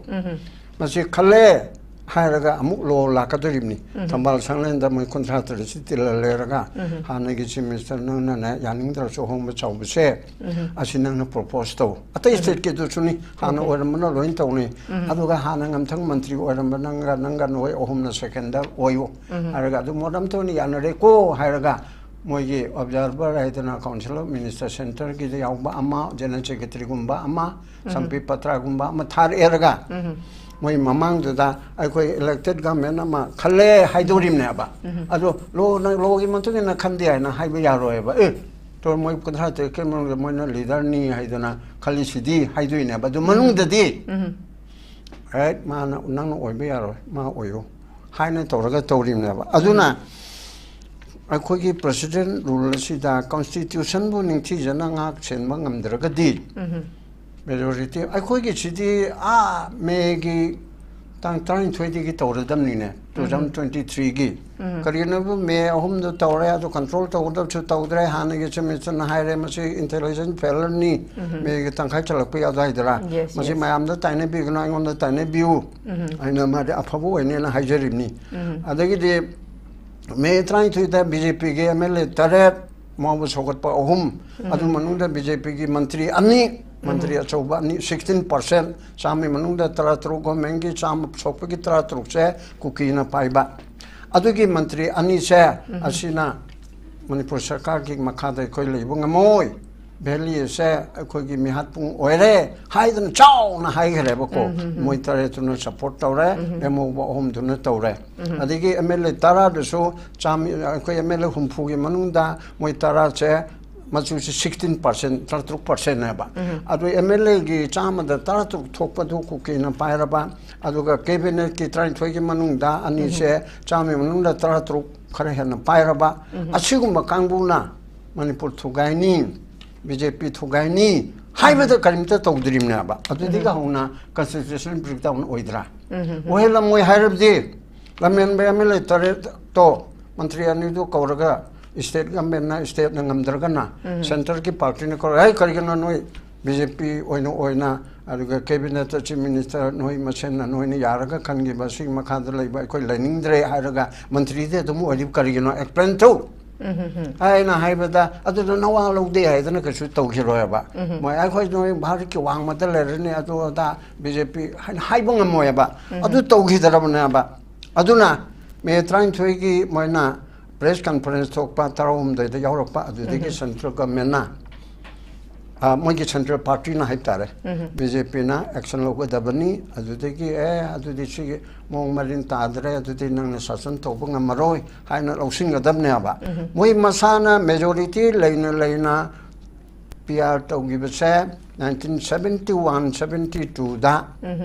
ꯃꯁꯤ ꯈꯜꯂꯦ ꯍꯥꯏꯔꯒ ꯑꯃꯨꯛ law ꯂꯥꯛꯀꯗꯧꯔꯤꯕꯅꯤ꯫ ꯊꯝꯕꯥꯜ ꯁꯪꯂꯦꯟꯗ ꯃꯣꯏ ꯀꯨꯟꯊ꯭ꯔꯥ ꯇꯔꯦꯠꯁꯤ ꯇꯤꯜꯂ ꯂꯩꯔꯒ ꯍꯥꯟꯅꯒꯤ Chief Minister ꯅꯪꯅꯅꯦ ꯌꯥꯅꯤꯡꯗ꯭ꯔꯁꯨ ꯑꯍꯣꯡꯕ ꯆꯥꯎꯕꯁꯦ ꯑꯁꯤ ꯅꯪꯅ propose ꯇꯧ꯫ ꯑꯇꯩ state ꯀꯤꯗꯨꯁꯨꯅꯤ, ꯍꯥꯟꯅ ꯑꯣꯏꯔꯝꯕꯅ ꯂꯣꯏꯅ ꯇꯧꯅꯤ꯫ ꯑꯗꯨꯒ ꯍꯥꯟꯅ ꯉꯝꯊꯪ ꯃꯟꯇ꯭ꯔꯤ ꯑꯣꯏꯔꯝꯕ ꯅꯪꯒ, ꯅꯪꯒ ꯅꯣꯏ ꯑꯍꯨꯝꯅ second ꯗ ꯑꯣꯏꯌꯨ ꯍꯥꯏꯔꯒ, ꯑꯗꯨ ꯃꯣꯠ ꯑꯝꯇ ꯑꯣꯏꯅ ꯌꯥꯅꯔꯦꯀꯣ ꯍꯥꯏꯔꯒ, ꯃꯣꯏꯒꯤ observer ꯍꯥꯏꯗꯅ Council of Minister centre ꯒꯤꯗ ꯌꯥꯎꯕ ꯑꯃ, General Secretary ꯒꯨꯝꯕ ꯑꯃ, ꯁꯝꯄꯤ ꯄꯇ꯭ꯔꯥꯒꯨꯝꯕ ꯑꯃ ꯊꯥꯔꯛꯑꯦꯔꯒ, ꯃꯣꯏ ꯃꯃꯥꯡꯗꯨꯗ ꯑꯩꯈꯣꯏ elected government ꯑꯃ ꯈꯜꯂꯦ ꯍꯥꯏꯗꯣꯔꯤꯕꯅꯦꯕ꯫ ꯑꯗꯣ law ꯅ, law ꯒꯤ ꯃꯇꯨꯡ ꯏꯟꯅ ꯈꯟꯗꯦ ꯍꯥꯏꯅ ꯍꯥꯏꯕ ꯌꯥꯔꯣꯏꯕ꯫ ꯑꯦ, ꯇꯣ ꯃꯣꯏ ꯀꯨꯟꯊ꯭ꯔꯥ ꯇꯔꯦꯠꯀꯤ ꯃꯅꯨꯡꯗ ꯃꯣꯏꯅ leader ꯅꯤ ꯍꯥꯏꯗꯅ ꯈꯜꯂꯤꯁꯤꯗꯤ ꯍꯥꯏꯗꯣꯏꯅꯦꯕ꯫ ꯑꯗꯨ ꯃꯅꯨꯡꯗꯗꯤ, "ꯑꯦ, ꯃꯥꯅ, ꯅꯪꯅ ꯑꯣꯏꯕ ꯌꯥꯔꯣꯏ, ꯃꯥ ꯑꯣꯏꯌꯨ" ꯍꯥꯏꯅ ꯇꯧꯔꯒ ꯇꯧꯔꯤꯕꯅꯦꯕ꯫ ꯑꯗꯨꯅ ꯑꯩꯈꯣꯏꯒꯤ president rule ꯑꯁꯤꯗ constitutionꯕꯨ ꯅꯤꯡꯊꯤꯖꯅ ꯉꯥꯛ ꯁꯦꯟꯕ ꯉꯝꯗ꯭ꯔꯒꯗꯤ, majority ꯑꯩꯈꯣꯏꯒꯤꯁꯤꯗꯤ ꯑꯥ ꯃꯦꯒꯤ ꯇꯥꯡ ꯇꯔꯥꯅꯤꯊꯣꯏꯗꯒꯤ ꯇꯧꯔꯗꯕꯅꯤꯅꯦ, two thousand twenty threeꯒꯤ꯫ ꯀꯔꯤꯒꯤꯅꯣꯕꯨ ꯃꯦ ꯑꯍꯨꯝꯗ ꯇꯧꯔꯦ, ꯑꯗꯨ control ꯇꯧꯒꯗꯕꯁꯨ ꯇꯧꯗ꯭ꯔꯦ, ꯍꯥꯟꯅꯒꯤ ꯆꯨꯝꯃꯤꯆꯟꯅ ꯍꯥꯏꯔꯦ, ꯃꯁꯤ intelligence failureꯅꯤ, ꯃꯦꯒꯤ ꯇꯪꯈꯥꯏ ꯆꯜꯂꯛꯄ ꯑꯗꯨꯋꯥꯏꯗꯔ꯫ Yes, ꯃꯁꯤ yes. ꯃꯌꯥꯝꯗ ꯇꯥꯏꯅꯕꯤꯒꯅꯨ, ꯑꯩꯉꯣꯟꯗ ꯇꯥꯏꯅꯕꯤꯌꯨ ꯍꯥꯏꯅ ꯃꯥꯗꯤ ꯑꯐꯕ ꯑꯣꯏꯅꯦꯅ ꯍꯥꯏꯖꯔꯤꯕꯅꯤ꯫ ꯑꯗꯒꯤꯗꯤ ꯃꯦ ꯇꯔꯥꯅꯤꯊꯣꯏꯗ BJPꯒꯤ MLA ꯇꯔꯦꯠ, ꯃꯥꯕꯨ ꯁꯧꯒꯠꯄ ꯑꯍꯨꯝ, ꯑꯗꯨ ꯃꯅꯨꯡꯗ BJPꯒꯤ ꯃꯟꯇ꯭ꯔꯤ ꯑꯅꯤ, ꯃꯟꯇ꯭ꯔꯤ ꯑꯆꯧꯕ ꯑꯅꯤ, sixteen percent, ꯆꯥꯝꯃꯒꯤ ꯃꯅꯨꯡꯗ ꯇꯔꯥꯇꯔꯨꯛ, governmentꯀꯤ ꯆꯥꯝꯃ ꯁꯣꯛꯄꯒꯤ ꯇꯔꯥꯇꯔꯨꯛꯁꯦ ꯀꯨꯀꯤꯅ ꯄꯥꯏꯕ꯫ ꯑꯗꯨꯒꯤ ꯃꯟꯇ꯭ꯔꯤ ꯑꯅꯤꯁꯦ ꯑꯁꯤꯅ ꯃꯅꯤꯄꯨꯔ ꯁꯔꯀꯥꯔꯒꯤ ꯃꯈꯥꯗ ꯑꯩꯈꯣꯏ ꯂꯩꯕ ꯉꯝꯃꯣꯏ, valley ꯑꯁꯦ ꯑꯩꯈꯣꯏꯒꯤ ꯃꯤꯍꯥꯠꯄꯨꯡ ꯑꯣꯏꯔꯦ ꯍꯥꯏꯗꯅ ꯆꯥꯎꯅ ꯍꯥꯏꯈ꯭ꯔꯦꯕꯀꯣ꯫ ꯃꯣꯏ ꯇꯔꯦꯠꯇꯨꯅ support ꯇꯧꯔꯦ, ꯑꯃꯧꯕ ꯑꯍꯨꯝꯗꯨꯅ ꯇꯧꯔꯦ꯫ ꯑꯗꯒꯤ MLA ꯇꯔꯥꯗꯨꯁꯨ ꯆꯥꯝꯃ, ꯑꯩꯈꯣꯏ MLA ꯍꯨꯝꯐꯨꯒꯤ ꯃꯅꯨꯡꯗ ꯃꯣꯏ ꯇꯔꯥꯁꯦ ꯃꯆꯨꯁꯦ sixteen percent, ꯇꯔꯥꯇꯔꯨꯛ percentꯅꯦꯕ꯫ ꯑꯗꯨ MLAꯒꯤ ꯆꯥꯝꯃꯗ ꯇꯔꯥꯇꯔꯨꯛ ꯊꯣꯛꯄꯗꯨ ꯀꯨꯀꯤꯅ ꯄꯥꯏꯔꯕ, ꯑꯗꯨꯒ cabinetꯀꯤ ꯇꯔꯥꯅꯤꯊꯣꯏꯒꯤ ꯃꯅꯨꯡꯗ ꯑꯅꯤꯁꯦ ꯆꯥꯝꯃꯒꯤ ꯃꯅꯨꯡꯗ ꯇꯔꯥꯇꯔꯨꯛ ꯈꯔ ꯍꯦꯟꯅ ꯄꯥꯏꯔꯕ, ꯑꯁꯤꯒꯨꯝꯕ ꯀꯥꯡꯕꯨꯅ ꯃꯅꯤꯄꯨꯔ ꯊꯨꯒꯥꯏꯅꯤ, BJP ꯊꯨꯒꯥꯏꯅꯤ ꯍꯥꯏꯕꯗ ꯀꯔꯤꯝꯇ ꯇꯧꯗ꯭ꯔꯤꯕꯅꯦꯕ꯫ ꯑꯗꯨꯗꯒꯤ ꯍꯧꯅ constitutional breakdown ꯑꯣꯏꯗ꯭ꯔꯥ? ꯑꯣꯏꯍꯜꯂꯝꯃꯣꯏ ꯍꯥꯏꯔꯕꯗꯤ ꯂꯝꯍꯦꯟꯕ MLA ꯇꯔꯦꯠꯇꯣ ꯃꯟꯇ꯭ꯔꯤ ꯑꯅꯤꯗꯨ ꯀꯧꯔꯒ state governmentꯅ, stateꯅ ꯉꯝꯗ꯭ꯔꯒꯅ centreꯒꯤ partyꯅ ꯀꯧꯔꯒ, "ꯍꯩ, ꯀꯔꯤꯒꯤꯅꯣ ꯅꯣꯏ BJP ꯑꯣꯏꯅ, ꯑꯣꯏꯅ, ꯑꯗꯨꯒ cabinetꯇ chief minister ꯅꯣꯏ ꯃꯁꯦꯟꯅ ꯅꯣꯏꯅ ꯌꯥꯔꯒ ꯈꯟꯈꯤꯕ ꯁꯤꯒꯤ ꯃꯈꯥꯗ ꯂꯩꯕ ꯑꯩꯈꯣꯏ ꯂꯩꯅꯤꯡꯗ꯭ꯔꯦ" ꯍꯥꯏꯔꯒ ꯃꯟꯇ꯭ꯔꯤꯗꯤ ꯑꯗꯨꯝ ꯑꯣꯏꯔꯤꯕ ꯀꯔꯤꯒꯤꯅꯣ? Explain ꯇꯧ꯫ ꯑꯩꯅ ꯍꯥꯏꯕꯗ ꯑꯗꯨꯗ ꯅꯋꯥ ꯂꯧꯗꯦ ꯍꯥꯏꯗꯅ ꯀꯩꯁꯨ ꯇꯧꯈꯤꯔꯣꯏꯕ꯫ ꯃꯣꯏ "ꯑꯩꯈꯣꯏ ꯅꯣꯏ ꯚꯥꯔꯠꯀꯤ ꯋꯥꯡꯃꯗ ꯂꯩꯔꯅꯤ, ꯑꯗꯨ ꯑꯗꯥ BJP" ꯍꯥꯏꯅ ꯍꯥꯏꯕ ꯉꯝꯃꯣꯏꯕ꯫ ꯑꯗꯨ ꯇꯧꯈꯤꯗ꯭ꯔꯕꯅꯦꯕ꯫ ꯑꯗꯨꯅ ꯃꯦ ꯇꯔꯥꯅꯤꯊꯣꯏꯒꯤ ꯃꯣꯏꯅ press conference ꯊꯣꯛꯄ, ꯇꯔꯥꯍꯨꯝꯗꯣꯏꯗ ꯌꯥꯎꯔꯛꯄ, ꯑꯗꯨꯗꯒꯤ central governmentꯅ, ꯑ, ꯃꯣꯏꯒꯤ central partyꯅ ꯍꯥꯏꯕ ꯇꯥꯔꯦ, BJPꯅ action ꯂꯧꯒꯗꯕꯅꯤ, ꯑꯗꯨꯗꯒꯤ "ꯑꯦ, ꯑꯗꯨꯗꯤ ꯁꯤꯒꯤ ꯃꯑꯣꯡ ꯃꯔꯤꯟ ꯇꯥꯗ꯭ꯔꯦ, ꯑꯗꯨꯗꯤ ꯅꯪꯅ ꯁꯥꯁꯟ ꯇꯧꯕ ꯉꯝꯃꯔꯣꯏ" ꯍꯥꯏꯅ ꯂꯧꯁꯤꯟꯒꯗꯕꯅꯦꯕ꯫ ꯃꯣꯏ ꯃꯁꯥꯅ majority ꯂꯩꯅ ꯂꯩꯅ PR ꯇꯧꯈꯤꯕꯁꯦ nineteen seventy one seventy twoꯗ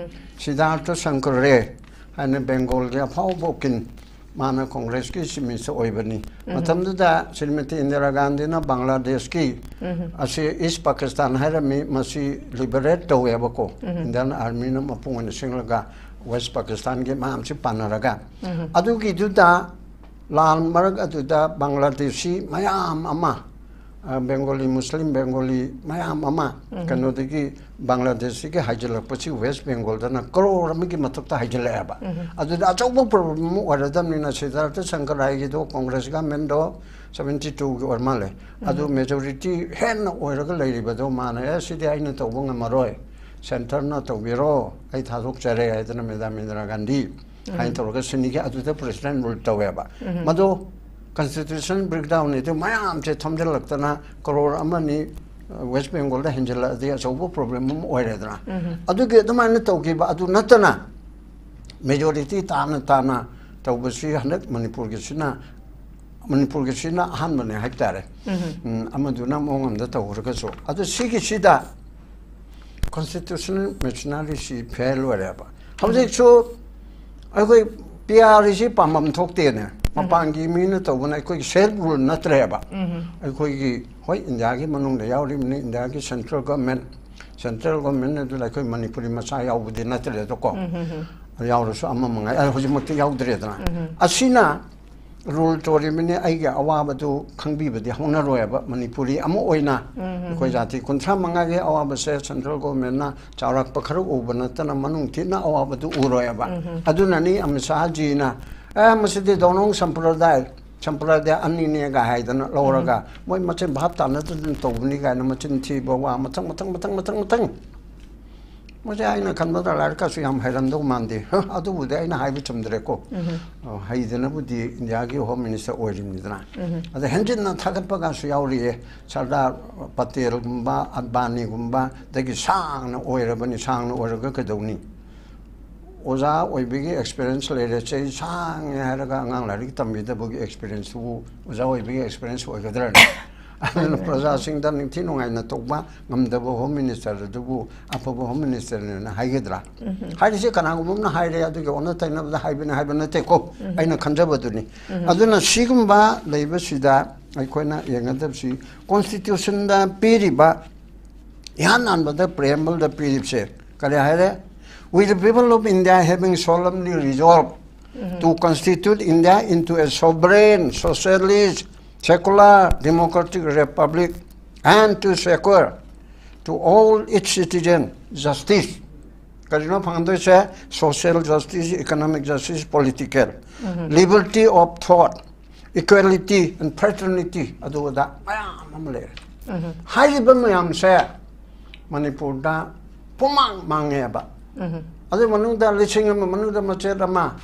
ꯁꯤꯗꯥꯔꯊ Shankar ꯔꯦ ꯍꯥꯏꯅ ꯕꯦꯡꯒꯣꯜꯒꯤ ꯑꯐꯥꯎꯕ ꯎꯀꯤꯜ, ꯃꯥꯅ ꯀꯣꯡꯒ꯭ꯔꯦꯁꯀꯤ ꯆꯤꯐ ꯃꯤꯅꯤꯁꯇꯔ ꯑꯣꯏꯕꯅꯤ꯫ ꯃꯇꯝꯗꯨꯗ ꯁ꯭ꯔꯤꯃꯇꯤ ꯏꯟꯗꯤꯔꯥ ꯒꯥꯟꯙꯤꯅ ꯕꯪꯒ꯭ꯂꯥꯗꯦꯁꯀꯤ ꯑꯁꯤ ꯏꯁ ꯄꯥꯀꯤꯁꯇꯥꯟ ꯍꯥꯏꯔꯝꯃꯤ, ꯃꯁꯤ ꯂꯤꯕꯔꯦꯠ ꯇꯧꯋꯦꯕꯀꯣ꯫ ꯏꯟꯗꯤꯌꯥꯟ ꯑꯥꯔꯃꯤꯅ ꯃꯄꯨꯡ ꯑꯣꯏꯅ ꯁꯤꯡꯂꯒ ꯋꯦꯁ ꯄꯥꯀꯤꯁꯇꯥꯟꯒꯤ ꯃꯌꯥꯝꯁꯤ ꯄꯥꯟꯅꯔꯒ꯫ ꯑꯗꯨꯒꯤꯗꯨꯗ ꯂꯥꯟ ꯃꯔꯛ ꯑꯗꯨꯗ ꯕꯪꯒ꯭ꯂꯥꯗꯦꯁꯤ ꯃꯌꯥꯝ ꯑꯃ, ꯑ, ꯕꯦꯡꯒꯣꯂꯤ, ꯃꯨꯁꯂꯤꯝ ꯕꯦꯡꯒꯣꯂꯤ ꯃꯌꯥꯝ ꯑꯃ ꯀꯩꯅꯣꯗꯒꯤ, ꯕꯪꯒ꯭ꯂꯥꯗꯦꯁꯇꯒꯤ ꯍꯥꯏꯖꯤꯜꯂꯛꯄꯁꯤ ꯋꯦꯁ ꯕꯦꯡꯒꯣꯜꯗꯅ ꯀꯔꯣꯔ ꯑꯃꯒꯤ ꯃꯊꯛꯇ ꯍꯥꯏꯖꯤꯜꯂꯛꯑꯦꯕ꯫ ꯑꯗꯨꯗ ꯑꯆꯧꯕ ꯄ꯭ꯔꯣꯕ꯭ꯂꯦꯝ ꯑꯃ ꯑꯣꯏꯔꯗꯕꯅꯤꯅ ꯁꯤꯗꯥꯔꯊ ꯁꯪꯀꯔꯥꯏꯒꯤꯗꯣ ꯀꯣꯡꯒ꯭ꯔꯦꯁ ꯒꯃꯦꯟꯗꯣ ꯁꯕꯦꯟꯇꯤ ꯇꯨꯒꯤ ꯑꯣꯏꯔ ꯃꯥꯜꯂꯦ꯫ ꯑꯗꯨ ꯃꯦꯖꯣꯔꯤꯇꯤ ꯍꯦꯟꯅ ꯑꯣꯏꯔꯒ ꯂꯩꯔꯤꯕꯗꯣ ꯃꯥꯅ, "ꯑꯦ, ꯁꯤꯗꯤ ꯑꯩꯅ ꯇꯧꯕ ꯉꯝꯃꯔꯣꯏ, ꯁꯦꯟꯇꯔꯅ ꯇꯧꯕꯤꯔꯣ, ꯑꯩ ꯊꯥꯗꯣꯛꯆꯔꯦ" ꯍꯥꯏꯗꯅ ꯃꯦꯗꯥꯝ ꯏꯟꯗꯤꯔꯥ ꯒꯥꯟꯙꯤ ꯍꯥꯏꯅ ꯇꯧꯔꯒ ꯁꯤꯅꯤꯒꯤ ꯑꯗꯨꯗ ꯄ꯭ꯔꯦꯁꯤꯗꯦꯟ ꯔꯨꯜ ꯇꯧꯋꯦꯕ꯫ ꯃꯗꯣ ꯀꯟꯁꯇꯤꯇ꯭ꯌꯨꯁꯟ ꯕ꯭ꯔꯦꯛꯗꯥꯎꯟ ꯑꯗꯨ ꯃꯌꯥꯝꯁꯦ ꯊꯣꯝꯖꯤꯜꯂꯛꯇꯅ ꯀꯔꯣꯔ ꯑꯃꯅꯤ, ꯑ, ꯋꯦꯁ ꯕꯦꯡꯒꯣꯜꯗ ꯍꯦꯟꯖꯤꯜꯂꯛꯑꯗꯤ ꯑꯆꯧꯕ ꯄ꯭ꯔꯣꯕ꯭ꯂꯦꯝ ꯑꯃ ꯑꯣꯏꯔꯦꯗꯅ꯫ ꯑꯗꯨꯒꯤ ꯑꯗꯨꯃꯥꯏꯅ ꯇꯧꯈꯤꯕ ꯑꯗꯨ ꯅꯠꯇꯅ ꯃꯦꯖꯣꯔꯤꯇꯤ ꯇꯥꯅ ꯇꯥꯅ ꯇꯧꯕꯁꯤ ꯍꯟꯗꯛ ꯃꯅꯤꯄꯨꯔꯒꯤꯁꯤꯅ, ꯃꯅꯤꯄꯨꯔꯒꯤꯁꯤꯅ ꯑꯍꯥꯟꯕꯅꯦ ꯍꯥꯏꯕ ꯇꯥꯔꯦ꯫ ꯎꯝ, ꯑꯃꯗꯨꯅ ꯃꯑꯣꯡ ꯑꯃꯗ ꯇꯧꯈ꯭ꯔꯒꯁꯨ꯫ ꯑꯗꯨ ꯁꯤꯒꯤꯁꯤꯗ ꯀꯣꯟꯁꯇꯤꯇ꯭ꯌꯨꯁꯅꯦꯜ ꯃꯦꯆꯤꯅꯔꯤꯁꯤ ꯐꯦꯜ ꯑꯣꯏꯔꯦꯕ꯫ ꯍꯧꯖꯤꯛꯁꯨ ꯑꯩꯈꯣꯏ ꯄꯤ ꯑꯥꯔ ꯁꯤ ꯄꯥꯝꯐꯝ ꯊꯣꯛꯇꯦꯅꯦ꯫ ꯃꯄꯥꯟꯒꯤ ꯃꯤꯅ ꯇꯧꯕꯅ ꯑꯩꯈꯣꯏꯒꯤ ꯁꯦꯜꯐ ꯔꯨꯜ ꯅꯠꯇ꯭ꯔꯦꯕ꯫ ꯑꯩꯈꯣꯏꯒꯤ, ꯍꯣꯏ, ꯏꯟꯗꯤꯌꯥꯒꯤ ꯃꯅꯨꯡꯗ ꯌꯥꯎꯔꯤꯕꯅꯤ, ꯏꯟꯗꯤꯌꯥꯒꯤ ꯁꯦꯟꯇ꯭ꯔꯦꯜ ꯒꯣꯔꯃꯦꯟ, ꯁꯦꯟꯇ꯭ꯔꯦꯜ ꯒꯣꯔꯃꯦꯟ ꯑꯗꯨꯗ ꯑꯩꯈꯣꯏ ꯃꯅꯤꯄꯨꯔꯤ ꯃꯆꯥ ꯌꯥꯎꯕꯗꯤ ꯅꯠꯇ꯭ꯔꯦꯗꯀꯣ꯫ ꯌꯥꯎꯔꯁꯨ ꯑꯃ ꯃꯉꯥꯏ, ꯑ, ꯍꯧꯖꯤꯛꯃꯛꯇꯤ ꯌꯥꯎꯗ꯭ꯔꯦꯗꯅ꯫ ꯑꯁꯤꯅ ꯔꯨꯜ ꯇꯧꯔꯤꯕꯅꯤ, ꯑꯩꯒꯤ ꯑꯋꯥꯕꯗꯨ ꯈꯪꯕꯤꯕꯗꯤ ꯍꯧꯅꯔꯣꯏꯕ꯫ ꯃꯅꯤꯄꯨꯔꯤ ꯑꯃ ꯑꯣꯏꯅ ꯑꯩꯈꯣꯏ ꯖꯥꯇꯤ ꯀꯨꯟꯊ꯭ꯔꯥ ꯃꯉꯥꯒꯤ ꯑꯋꯥꯕꯁꯦ ꯁꯦꯟꯇ꯭ꯔꯦꯜ ꯒꯣꯔꯃꯦꯟꯅ ꯆꯥꯎꯔꯥꯛꯄ ꯈꯔ ꯎꯕ ꯅꯠꯇꯅ ꯃꯅꯨꯡ ꯊꯤꯅ ꯑꯋꯥꯕꯗꯨ ꯎꯔꯣꯏꯕ꯫ ꯑꯗꯨꯅꯅꯤ ꯑꯃꯤꯠ ꯁꯥꯍꯖꯤꯅ, "ꯑꯦ, ꯃꯁꯤꯗꯤ ꯗꯣꯅꯣꯡ ꯁꯝꯄ꯭ꯔꯗꯥꯏ, ꯁꯝꯄ꯭ꯔꯗꯥꯏ ꯑꯅꯤꯅꯦꯒ" ꯍꯥꯏꯗꯅ ꯂꯧꯔꯒ, "ꯃꯣꯏ ꯃꯆꯤꯟ ꯚꯥꯞ ꯇꯥꯅꯗꯅ ꯇꯧꯕꯅꯤ" ꯀꯥꯏꯅ ꯃꯆꯤꯟ ꯊꯤꯕ ꯋꯥ ꯃꯊꯪ, ꯃꯊꯪ, ꯃꯊꯪ, ꯃꯊꯪ, ꯃꯊꯪ꯫ ꯃꯁꯤ ꯑꯩꯅ ꯈꯟꯕꯗ ꯂꯥꯏꯔꯤꯛ ꯀꯁꯨ ꯌꯥꯝ ꯍꯩꯔꯝꯗꯧ ꯃꯥꯟꯗꯦ꯫ ꯍ, ꯑꯗꯨꯕꯨꯗꯤ ꯑꯩꯅ ꯍꯥꯏꯕ ꯆꯨꯝꯗ꯭ꯔꯦꯀꯣ꯫ ꯑ, ꯍꯩꯗꯅꯕꯨꯗꯤ ꯏꯟꯗꯤꯌꯥꯒꯤ ꯍꯣꯝ ꯃꯤꯅꯤꯁꯇꯔ ꯑꯣꯏꯔꯤꯕꯅꯤꯗꯅ꯫ ꯑꯗ ꯍꯦꯟꯖꯤꯟꯅ ꯊꯥꯒꯠꯄꯒꯁꯨ ꯌꯥꯎꯔꯤꯌꯦ꯫ ꯁꯔꯗꯥꯔ ꯄꯇꯦꯜꯒꯨꯝꯕ, ꯑꯗꯕꯥꯅꯤꯒꯨꯝꯕ, ꯑꯗꯒꯤ ꯁꯥꯡꯅ ꯑꯣꯏꯔꯕꯅꯤ, ꯁꯥꯡꯅ ꯑꯣꯏꯔꯒ ꯀꯩꯗꯧꯅꯤ? ꯑꯣꯖꯥ ꯑꯣꯏꯕꯒꯤ ꯑꯦꯛꯁꯄꯤꯔꯤꯌꯦꯟꯁ ꯂꯩꯔꯦ, ꯆꯍꯤ ꯁꯥꯡꯉꯦ ꯍꯥꯏꯔꯒ ꯑꯉꯥꯡ ꯂꯥꯏꯔꯤꯛ ꯇꯝꯕꯤꯗꯕꯒꯤ ꯑꯦꯛꯁꯄꯤꯔꯤꯌꯦꯟꯁꯇꯨꯕꯨ ꯑꯣꯖꯥ ꯑꯣꯏꯕꯒꯤ ꯑꯦꯛꯁꯄꯤꯔꯤꯌꯦꯟꯁ ꯑꯣꯏꯒꯗ꯭ꯔꯅꯦ? ꯑꯗꯨꯅ ꯄ꯭ꯔꯖꯥꯁꯤꯡꯗ ꯅꯤꯡꯊꯤ ꯅꯨꯡꯉꯥꯏꯅ ꯇꯧꯕ ꯉꯝꯗꯕ ꯍꯣꯝ ꯃꯤꯅꯤꯁꯇꯔ ꯑꯗꯨꯕꯨ ꯑꯐꯕ ꯍꯣꯝ ꯃꯤꯅꯤꯁꯇꯔꯅꯦꯅ ꯍꯥꯏꯒꯗ꯭ꯔꯥ? ꯍꯥꯏꯔꯤꯁꯦ ꯀꯅꯥꯒꯨꯝꯕ ꯑꯃꯅ ꯍꯥꯏꯔꯦ, ꯑꯗꯨꯒꯤ ꯑꯣꯟꯅ ꯇꯩꯅꯕꯗ ꯍꯥꯏꯕꯅꯤ ꯍꯥꯏꯕ ꯅꯠꯇꯦꯀꯣ, ꯑꯩꯅ ꯈꯟꯖꯕꯗꯨꯅꯤ꯫ ꯑꯗꯨꯅ ꯁꯤꯒꯨꯝꯕ ꯂꯩꯕꯁꯤꯗ ꯑꯩꯈꯣꯏꯅ ꯌꯦꯡꯒꯗꯕꯁꯤ ꯀꯣꯟꯁꯇꯤꯇ꯭ꯌꯨꯁꯟꯗ ꯄꯤꯔꯤꯕ, ꯏꯍꯥꯟ ꯍꯥꯟꯕꯗ ꯄ꯭ꯔꯤꯑꯦꯝꯕꯜꯗ ꯄꯤꯔꯤꯕꯁꯦ ꯀꯔꯤ ꯍꯥꯏꯔꯦ? "We, the people of India, having solemnly resolved to constitute India into a sovereign, socialist, secular, democratic republic, and to secure to all its citizens justice." ꯀꯔꯤꯅꯣ ꯐꯪꯍꯟꯗꯣꯏꯁꯦ? Social justice, economic justice, political liberty of thought, equality and fraternity, ꯑꯗꯨ ꯑꯗꯥ ꯃꯌꯥꯝ ꯑꯃ ꯂꯩꯔꯦ꯫ ꯍꯥꯏꯔꯤꯕ ꯃꯌꯥꯝꯁꯦ ꯃꯅꯤꯄꯨꯔꯗ ꯄꯨꯃꯥꯡ ꯃꯥꯡꯉꯦꯕ꯫ ꯑꯗꯨ ꯃꯅꯨꯡꯗ ꯂꯤꯁꯤꯡ ꯑꯃ ꯃꯅꯨꯡꯗ ꯃꯆꯦꯠ ꯑꯃ,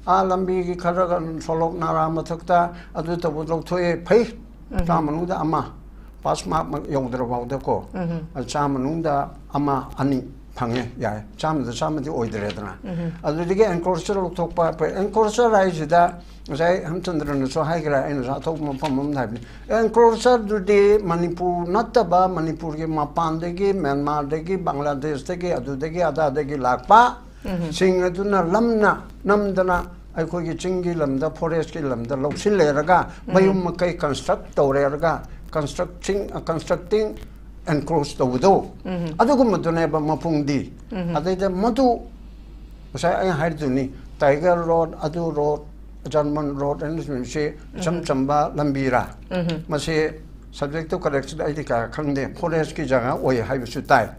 ꯑꯥ ꯂꯝꯕꯤꯒꯤ ꯈꯔꯒ ꯁꯣꯂꯣꯛ ꯅꯥꯔꯥ ꯃꯊꯛꯇ ꯑꯗꯨ ꯇꯧꯕ ꯂꯧꯊꯣꯛꯑꯦ, ꯐꯩ꯫ ꯆꯥꯝꯃ ꯃꯅꯨꯡꯗ ꯑꯃ, ꯄꯥꯁ ꯃꯥꯔꯛ ꯌꯧꯗ꯭ꯔꯐꯥꯎꯗꯀꯣ, ꯑꯗꯨ ꯆꯥꯝꯃ ꯃꯅꯨꯡꯗ ꯑꯃ ꯑꯅꯤ ꯐꯪꯉꯦ, ꯌꯥꯏ, ꯆꯥꯝꯃꯗ ꯆꯥꯝꯃꯗꯤ ꯑꯣꯏꯗ꯭ꯔꯦꯗꯅ꯫ ꯑꯗꯨꯗꯒꯤ ꯑꯦꯟꯀ꯭ꯔꯣꯆꯔ ꯂꯧꯊꯣꯛꯄ, ꯑꯦꯟꯀ꯭ꯔꯣꯆꯔ ꯍꯥꯏꯁꯤꯗ ꯉꯁꯥꯏ ꯍꯦꯝꯆꯟꯗ꯭ꯔꯅꯁꯨ ꯍꯥꯏꯈ꯭ꯔꯦ, ꯑꯩꯅꯁꯨ ꯑꯊꯣꯛꯄ ꯃꯐꯝ ꯑꯃꯗ ꯍꯥꯏꯕꯅꯤ, ꯑꯦꯟꯀ꯭ꯔꯣꯆꯔꯗꯨꯗꯤ ꯃꯅꯤꯄꯨꯔ ꯅꯠꯇꯕ, ꯃꯅꯤꯄꯨꯔꯒꯤ ꯃꯄꯥꯟꯗꯒꯤ, ꯃ꯭ꯌꯥꯟꯃꯥꯔꯗꯒꯤ, ꯕꯪꯒ꯭ꯂꯥꯗꯦꯁꯇꯒꯤ, ꯑꯗꯨꯗꯒꯤ ꯑꯗꯥꯗꯒꯤ ꯂꯥꯛꯄ ꯁꯤꯡ ꯑꯗꯨꯅ ꯂꯝꯅ ꯅꯝꯗꯅ ꯑꯩꯈꯣꯏꯒꯤ ꯆꯤꯡꯒꯤ ꯂꯝꯗ, ꯐꯣꯔꯦꯁꯀꯤ ꯂꯝꯗ ꯂꯧꯁꯤꯜꯂꯦꯔꯒ ꯃꯌꯨꯝ ꯃꯀꯩ ꯀꯟꯁꯇ꯭ꯔꯛ ꯇꯧꯔꯦꯔꯒ, ꯀꯟꯁꯇ꯭ꯔꯛꯁꯤꯡ ꯀꯟꯁꯇ꯭ꯔꯛꯇꯤꯡ ꯑꯦꯟꯀ꯭ꯔꯣꯆ ꯇꯧꯕꯗꯣ, ꯑꯗꯨꯒꯨꯝꯕꯗꯨꯅꯦꯕ ꯃꯄꯨꯡꯗꯤ꯫ ꯑꯗꯩꯗ ꯃꯗꯨ ꯉꯁꯥꯏ ꯑꯩꯅ ꯍꯥꯏꯔꯤꯗꯨꯅꯤ, ꯇꯥꯏꯒꯔ ꯔꯣꯗ, ꯑꯗꯨ ꯔꯣꯗ, ꯖꯔꯃꯟ ꯔꯣꯗ ꯍꯥꯏꯅ ꯁꯤ ꯏꯆꯝ ꯆꯝꯕ ꯂꯝꯕꯤꯔꯥ? ꯃꯁꯤ ꯁꯕꯖꯦꯛꯇꯨ ꯀꯔꯦꯛꯁꯟ ꯑꯩꯗꯤ ꯀꯌꯥ ꯈꯪꯗꯦ, ꯐꯣꯔꯦꯁꯀꯤ ꯖꯒꯥ ꯑꯣꯏ ꯍꯥꯏꯕꯁꯨ ꯇꯥꯏ꯫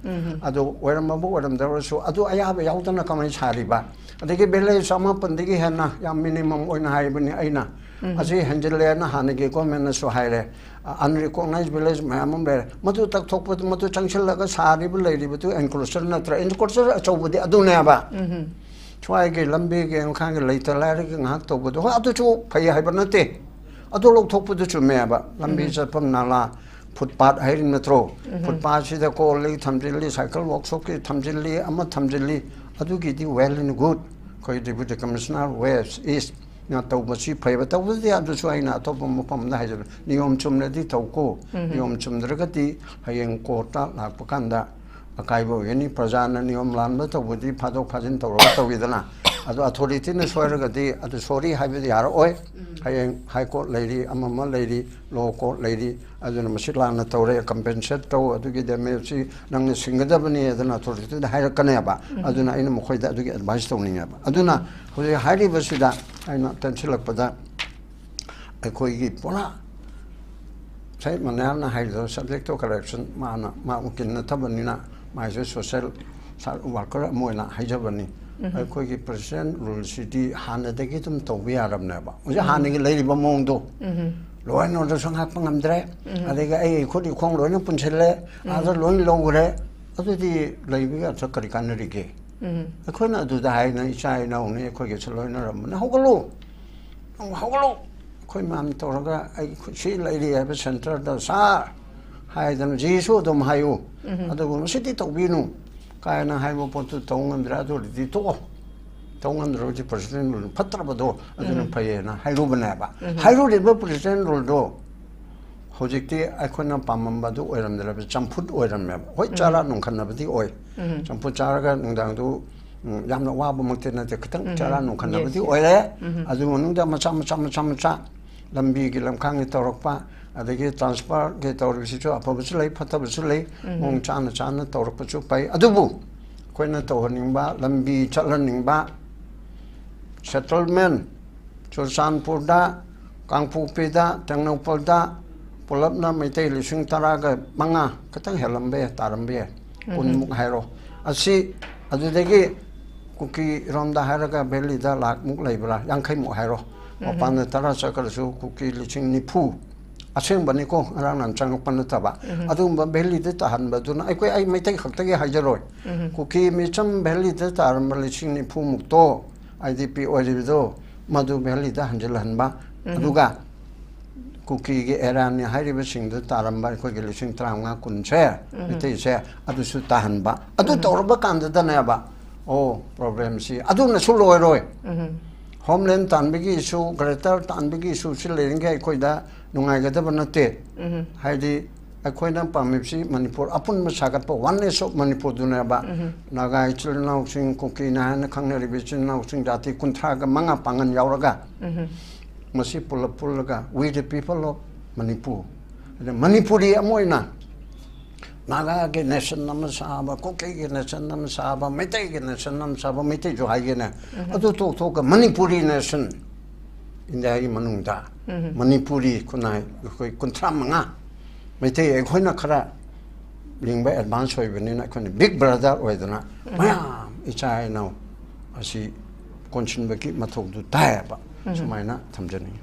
ꯑꯗꯨ ꯑꯣꯏꯔꯝꯃꯕ ꯑꯣꯏꯔꯝꯗ꯭ꯔꯕꯁꯨ ꯑꯗꯨ ꯑꯌꯥꯕ ꯌꯥꯎꯗꯅ ꯀꯃꯥꯏꯅ ꯁꯥꯔꯤꯕ? ꯑꯗꯒꯤ ꯚꯤꯂꯦꯖ ꯑꯃꯥꯄꯟꯗꯒꯤ ꯍꯦꯟꯅ, ꯌꯥꯝ ꯃꯤꯅꯤꯃꯝ ꯑꯣꯏꯅ ꯍꯥꯏꯕꯅꯤ ꯑꯩꯅ, ꯑꯁꯤ ꯍꯦꯟꯖꯤꯜꯂꯦꯅ ꯍꯥꯟꯅꯒꯤ ꯒꯣꯔꯃꯦꯟꯅꯁꯨ ꯍꯥꯏꯔꯦ꯫ ꯑꯟꯔꯤꯀꯣꯛꯅꯥꯏꯖ ꯚꯤꯂꯦꯖ ꯃꯌꯥꯝ ꯑꯃ ꯂꯩꯔꯦ꯫ ꯃꯗꯨ ꯇꯛꯊꯣꯛꯄꯗ, ꯃꯗꯨ ꯆꯪꯁꯤꯜꯂꯒ ꯁꯥꯔꯤꯕ ꯂꯩꯔꯤꯕꯗꯨ ꯑꯦꯟꯀ꯭ꯔꯣꯆꯔ ꯅꯠꯇ꯭ꯔꯥ? ꯑꯦꯟꯀ꯭ꯔꯣꯆꯔ ꯑꯆꯧꯕꯗꯤ ꯑꯗꯨꯅꯦꯕ꯫ ꯁ꯭ꯋꯥꯏꯒꯤ ꯂꯝꯕꯤꯒꯤ ꯏꯪꯈꯥꯡꯒꯤ ꯂꯩꯇ ꯂꯥꯏꯔꯒꯤ ꯉꯥꯏꯍꯥꯛ ꯇꯧꯕꯗꯣ, ꯍꯣꯏ, ꯑꯗꯨꯁꯨ ꯐꯩ ꯍꯥꯏꯕ ꯅꯠꯇꯦ꯫ ꯑꯗꯨ ꯂꯧꯊꯣꯛꯄꯗꯨ ꯆꯨꯝꯃꯦꯕ꯫ ꯂꯝꯕꯤ ꯆꯠꯐꯝ ꯅꯥꯂꯥ, ꯐꯨꯠꯄꯥꯠ ꯍꯥꯏꯔꯤ ꯅꯠꯇ꯭ꯔꯣ? ꯐꯨꯠꯄꯥꯠꯁꯤꯗ ꯀꯣꯜ ꯂꯤꯛ ꯊꯝꯖꯤꯜꯂꯤ, ꯁꯥꯏꯀꯜ ꯋꯥꯛꯁꯣꯞꯀꯤ ꯊꯝꯖꯤꯜꯂꯤ, ꯑꯃ ꯊꯝꯖꯤꯜꯂꯤ, ꯑꯗꯨꯒꯤꯗꯤ well and good꯫ ꯑꯩꯈꯣꯏ Deputy Commissioner West, East, ꯅ ꯇꯧꯕꯁꯤ ꯐꯩꯕ꯫ ꯇꯧꯕꯗꯤ ꯑꯗꯨꯁꯨ ꯑꯩꯅ ꯑꯇꯣꯞꯄ ꯃꯐꯝ ꯑꯃꯗ ꯍꯥꯏꯖꯕꯅꯤ, ꯅꯤꯌꯣꯝ ꯆꯨꯝꯅꯗꯤ ꯇꯧꯀꯣ꯫ ꯅꯤꯌꯣꯝ ꯆꯨꯝꯗ꯭ꯔꯒꯗꯤ ꯍꯌꯦꯡ ꯀꯣꯔꯠꯇ ꯂꯥꯛꯄ ꯀꯥꯟꯗ ꯑꯀꯥꯏꯕ ꯑꯣꯏꯒꯅꯤ꯫ ꯄ꯭ꯔꯖꯥꯅ ꯅꯤꯌꯣꯝ ꯂꯥꯟꯕ ꯇꯧꯕꯗꯤ ꯐꯥꯗꯣꯛ ꯐꯥꯖꯤꯟ ꯇꯧꯔꯒ ꯇꯧꯋꯤꯗꯅ꯫ ꯑꯗꯣ ꯑꯊꯣꯔꯤꯇꯤꯅ ꯁꯣꯏꯔꯒꯗꯤ ꯑꯗꯨ ꯁꯣꯔꯤ ꯍꯥꯏꯕꯗꯤ ꯌꯥꯔꯛꯑꯣꯏ꯫ ꯍꯌꯦꯡ ꯍꯥꯏ ꯀꯣꯔꯠ ꯂꯩꯔꯤ, ꯑꯃ ꯑꯃ ꯂꯩꯔꯤ, ꯂꯣ ꯀꯣꯔꯠ ꯂꯩꯔꯤ, ꯑꯗꯨꯅ ꯃꯁꯤ ꯂꯥꯟꯅ ꯇꯧꯔꯦ, ꯀꯝꯄꯦꯟꯁꯦꯠ ꯇꯧ, ꯑꯗꯨꯒꯤ ꯗꯦꯃꯦꯖꯁꯤ ꯅꯪꯅ ꯁꯤꯡꯒꯗꯕꯅꯤ ꯑꯗꯨꯅ ꯑꯊꯣꯔꯤꯇꯤꯗ ꯍꯥꯏꯔꯛꯀꯅꯦꯕ꯫ ꯑꯗꯨꯅ ꯑꯩꯅ ꯃꯈꯣꯏꯗ ꯑꯗꯨꯒꯤ ꯑꯦꯗꯚꯥꯏꯁ ꯇꯧꯅꯤꯡꯉꯦꯕ꯫ ꯑꯗꯨꯅ ꯍꯧꯖꯤꯛ ꯍꯥꯏꯔꯤꯕꯁꯤꯗ ꯑꯩꯅ ꯇꯦꯟꯁꯤꯜꯂꯛꯄꯗ ꯑꯩꯈꯣꯏꯒꯤ ꯄꯨꯔꯥ ꯁꯍꯤꯗ ꯃꯅꯥꯌꯥꯔꯅ ꯍꯥꯏꯔꯤꯗꯣ subject of correction, ꯃꯥꯅ, ꯃꯥ ꯎꯀꯤꯜ ꯅꯠꯇꯕꯅꯤꯅ ꯃꯥꯏꯁꯨ social worker ꯑꯃ ꯑꯣꯏꯅ ꯍꯥꯏꯖꯕꯅꯤ꯫ ꯑꯩꯈꯣꯏꯒꯤ ꯄ꯭ꯔꯦꯁꯤꯗꯦꯟ ꯔꯨꯜꯁꯤꯗꯤ ꯍꯥꯟꯅꯗꯒꯤ ꯑꯗꯨꯝ ꯇꯧꯕ ꯌꯥꯔꯕꯅꯦꯕ꯫ ꯍꯧꯖꯤꯛ ꯍꯥꯟꯅꯒꯤ ꯂꯩꯔꯤꯕ ꯃꯑꯣꯡꯗꯣ, ꯂꯣ ꯑꯦꯟ ꯑꯣꯔꯗꯔꯁꯨ ꯉꯥꯛꯄ ꯉꯝꯗ꯭ꯔꯦ, ꯑꯗꯒꯤ ꯑꯩ ꯈꯨꯠ ꯏꯈꯣꯡ ꯂꯣꯏꯅ ꯄꯨꯟꯁꯤꯜꯂꯦ, ꯑꯥꯗ ꯂꯣꯏ ꯂꯧꯈ꯭ꯔꯦ, ꯑꯗꯨꯗꯤ ꯂꯩꯕꯒꯤ ꯑꯔꯊ ꯀꯔꯤ ꯀꯥꯟꯅꯔꯤꯒꯦ? ꯑꯩꯈꯣꯏꯅ ꯑꯗꯨꯗ ꯍꯥꯏꯅ ꯏꯆꯥ ꯏꯅꯥꯎꯅꯤ ꯑꯩꯈꯣꯏꯒꯤꯁꯨ ꯂꯣꯏꯅꯔꯝꯕꯅ, "ꯍꯧꯒꯠꯂꯨ, ꯅꯪ ꯍꯧꯒꯠꯂꯨ!" ꯑꯩꯈꯣꯏ ꯃꯌꯥꯝ ꯇꯧꯔꯒ ꯑꯩ ꯁꯤ ꯂꯩꯔꯤ ꯍꯥꯏꯕ ꯁꯦꯟꯇꯔꯗ, "ꯁꯥꯔ" ꯍꯥꯏꯗꯅ, "ꯖꯤꯁꯨ ꯑꯗꯨꯝ ꯍꯥꯏꯌꯨ, ꯑꯗꯨꯕꯨ ꯃꯁꯤꯗꯤ ꯇꯧꯕꯤꯅꯨ" ꯀꯥꯏꯅ ꯍꯥꯏꯕ ꯄꯣꯠꯇꯨ ꯇꯧ ꯉꯝꯗ꯭ꯔꯦ꯫ ꯑꯗꯨ ꯑꯣꯏꯔꯗꯤ ꯇꯣꯛꯑꯣ, ꯇꯧ ꯉꯝꯗ꯭ꯔꯕꯗꯤ ꯄ꯭ꯔꯦꯁꯤꯗꯦꯟ ꯔꯨꯜ ꯐꯠꯇ꯭ꯔꯕꯗꯣ ꯑꯗꯨꯅ ꯐꯩꯌꯦꯅ ꯍꯥꯏꯔꯨꯕꯅꯦꯕ꯫ ꯍꯥꯏꯔꯨꯔꯤꯕ ꯄ꯭ꯔꯦꯁꯤꯗꯦꯟ ꯔꯨꯜꯗꯣ ꯍꯧꯖꯤꯛꯇꯤ ꯑꯩꯈꯣꯏꯅ ꯄꯥꯝꯃꯝꯕꯗꯨ ꯑꯣꯏꯔꯝꯗ꯭ꯔꯦꯕ, ꯆꯝꯐꯨꯠ ꯑꯣꯏꯔꯝꯃꯦꯕ꯫ ꯍꯣꯏ, ꯆꯥꯔꯥ ꯅꯨꯡꯈꯠꯅꯕꯗꯤ ꯑꯣꯏ, ꯆꯝꯐꯨꯠ ꯆꯥꯔꯒ ꯅꯨꯡꯗꯥꯡꯗꯨ, ꯎꯝ, ꯌꯥꯝꯅ ꯋꯥꯕꯃꯛꯇꯤ ꯅꯠꯇꯦ, ꯈꯤꯇꯪ ꯆꯥꯔꯥ ꯅꯨꯡꯈꯠꯅꯕꯗꯤ ꯑꯣꯏꯔꯦ꯫ ꯑꯗꯨ ꯃꯅꯨꯡꯗ ꯃꯆꯥ ꯃꯆꯥ ꯃꯆꯥ ꯃꯆꯥ ꯂꯝꯕꯤꯒꯤ ꯂꯝꯈꯥꯡꯒꯤ ꯇꯧꯔꯛꯄ, ꯑꯗꯒꯤ ꯇ꯭ꯔꯥꯟꯁꯐꯔꯒꯤ ꯇꯧꯔꯤꯕꯁꯤꯁꯨ ꯑꯐꯕꯁꯨ ꯂꯩ, ꯐꯠꯇꯕꯁꯨ ꯂꯩ, ꯃꯑꯣꯡ ꯆꯥꯅ ꯆꯥꯅ ꯇꯧꯔꯛꯄꯁꯨ ꯐꯩ꯫ ꯑꯗꯨꯕꯨ ꯑꯩꯈꯣꯏꯅ ꯇꯧꯍꯟꯅꯤꯡꯕ, ꯂꯝꯕꯤ ꯆꯠꯍꯟꯅꯤꯡꯕ, ꯁꯦꯇꯜꯃꯦꯟ, ꯆꯨꯔꯆꯥꯟꯄꯨꯔꯗ, ꯀꯥꯡꯄꯣꯛꯄꯤꯗ, ꯇꯦꯡꯅꯧꯄꯜꯗ ꯄꯨꯂꯞꯅ ꯃꯩꯇꯩ ꯂꯤꯁꯤꯡ ꯇꯔꯥꯒ ꯃꯉꯥ, ꯈꯤꯇꯪ ꯍꯦꯜꯂꯝꯕ ꯌꯥꯏ, ꯇꯥꯔꯝꯕ ꯌꯥꯏ, ꯀꯨꯟꯃꯨꯛ ꯍꯥꯏꯔꯣ꯫ ꯑꯁꯤ ꯑꯗꯨꯗꯒꯤ ꯀꯨꯀꯤꯔꯣꯝꯗ ꯍꯥꯏꯔꯒ ꯚꯦꯂꯤꯗ ꯂꯥꯛꯃꯨꯛ ꯂꯩꯕ꯭ꯔꯥ, ꯌꯥꯡꯈꯩꯃꯨꯛ ꯍꯥꯏꯔꯣ꯫ ꯃꯄꯥꯟꯗ ꯇꯔꯥ ꯆꯠꯈ꯭ꯔꯁꯨ ꯀꯨꯀꯤ ꯂꯤꯁꯤꯡ ꯅꯤꯐꯨ, ꯑꯁꯦꯡꯕꯅꯤꯀꯣ, ꯉꯔꯥꯡ ꯅꯍꯥꯟ ꯆꯪꯉꯛꯄ ꯅꯠꯇꯕ, ꯑꯗꯨꯒꯨꯝꯕ ꯚꯦꯂꯤꯗ ꯇꯥꯍꯟꯕꯗꯨꯅ, ꯑꯩꯈꯣꯏ, ꯑꯩ ꯃꯩꯇꯩ ꯈꯛꯇꯒꯤ ꯍꯥꯏꯖꯔꯣꯏ, ꯀꯨꯀꯤ ꯃꯤꯆꯝ ꯚꯦꯂꯤꯗ ꯇꯥꯔꯝꯕ ꯂꯤꯁꯤꯡ ꯅꯤꯐꯨꯃꯨꯛꯇꯣ, ꯑꯥꯏ ꯗꯤ ꯄꯤ ꯑꯣꯏꯔꯤꯕꯗꯣ, ꯃꯗꯨ ꯚꯦꯂꯤꯗ ꯍꯟꯖꯤꯜꯍꯟꯕ꯫ ꯑꯗꯨꯒ ꯀꯨꯀꯤꯒꯤ ꯑꯦꯔꯤꯌꯥꯅꯤ ꯍꯥꯏꯔꯤꯕꯁꯤꯡꯗꯨ ꯇꯥꯔꯝꯕ ꯑꯩꯈꯣꯏꯒꯤ ꯂꯤꯁꯤꯡ ꯇꯔꯥꯃꯉꯥ ꯀꯨꯟꯁꯦ, ꯃꯩꯇꯩꯁꯦ, ꯑꯗꯨꯁꯨ ꯇꯥꯍꯟꯕ꯫ ꯑꯗꯨ ꯇꯧꯔꯕ ꯀꯥꯟꯗꯗꯅꯦꯕ, ꯑꯣ, ꯄ꯭ꯔꯣꯕ꯭ꯂꯦꯝꯁꯤ ꯑꯗꯨꯅꯁꯨ ꯂꯣꯏꯔꯣꯏ꯫ ꯍꯣꯝꯂꯦꯟ ꯇꯥꯟꯕꯒꯤ ꯏꯁꯨ, ꯒ꯭ꯔꯦꯇꯔ ꯇꯥꯟꯕꯒꯤ ꯏꯁꯨꯁꯤ ꯂꯩꯔꯤꯉꯩ ꯑꯩꯈꯣꯏꯗ ꯅꯨꯡꯉꯥꯏꯒꯗꯕ ꯅꯠꯇꯦ꯫ ꯍꯥꯏꯗꯤ ꯑꯩꯈꯣꯏꯅ ꯄꯥꯝꯃꯤꯕꯁꯤ ꯃꯅꯤꯄꯨꯔ ꯑꯄꯨꯟꯕ ꯁꯥꯒꯠꯄ, ꯋꯥꯟꯅꯦꯁ ꯑꯣꯐ ꯃꯅꯤꯄꯨꯔꯗꯨꯅꯦꯕ꯫ ꯅꯥꯒꯥ ꯏꯆꯤꯜ ꯏꯅꯥꯎꯁꯤꯡ, ꯀꯨꯀꯤꯅ ꯍꯥꯏꯅ ꯈꯪꯅꯔꯤꯕ ꯏꯆꯤꯜ ꯏꯅꯥꯎꯁꯤꯡ, ꯖꯥꯇꯤ ꯀꯨꯟꯊ꯭ꯔꯥꯒ ꯃꯉꯥ ꯄꯥꯡꯒꯜ ꯌꯥꯎꯔꯒ ꯃꯁꯤ ꯄꯨꯂꯞ ꯄꯨꯜꯂꯒ we the people of Manipur, ꯑꯗ ꯃꯅꯤꯄꯨꯔꯤ ꯑꯃ ꯑꯣꯏꯅ ꯅꯥꯒꯥꯒꯤ ꯅꯦꯁꯟ ꯑꯃ ꯁꯥꯕ, ꯀꯨꯀꯤꯒꯤ ꯅꯦꯁꯟ ꯑꯃ ꯁꯥꯕ, ꯃꯩꯇꯩꯒꯤ ꯅꯦꯁꯟ ꯑꯃ ꯁꯥꯕ, ꯃꯩꯇꯩꯁꯨ ꯍꯥꯏꯒꯦꯅꯦ, ꯑꯗꯨ ꯇꯣꯛꯊꯣꯛꯑꯒ ꯃꯅꯤꯄꯨꯔꯤ ꯅꯦꯁꯟ, ꯏꯟꯗꯤꯌꯥꯒꯤ ꯃꯅꯨꯡꯗ ꯃꯅꯤꯄꯨꯔꯤ ꯈꯨꯟꯅꯥꯏ ꯑꯩꯈꯣꯏ ꯀꯨꯟꯊ꯭ꯔꯥ ꯃꯉꯥ, ꯃꯩꯇꯩ ꯑꯩꯈꯣꯏꯅ ꯈꯔ ꯂꯤꯡꯕ, ꯑꯦꯗꯚꯥꯟꯁ ꯑꯣꯏꯕꯅꯤꯅ ꯑꯩꯈꯣꯏꯅ ꯕꯤꯛ ꯕ꯭ꯔꯗꯔ ꯑꯣꯏꯗꯅ ꯃꯌꯥꯝ ꯏꯆꯥ ꯏꯅꯥꯎ ꯑꯁꯤ ꯀꯣꯟꯁꯤꯟꯕꯒꯤ ꯃꯊꯧꯗꯨ ꯇꯥꯏꯌꯦꯕ꯫ ꯁꯨꯃꯥꯏꯅ ꯊꯝꯖꯅꯤꯡꯉꯤ꯫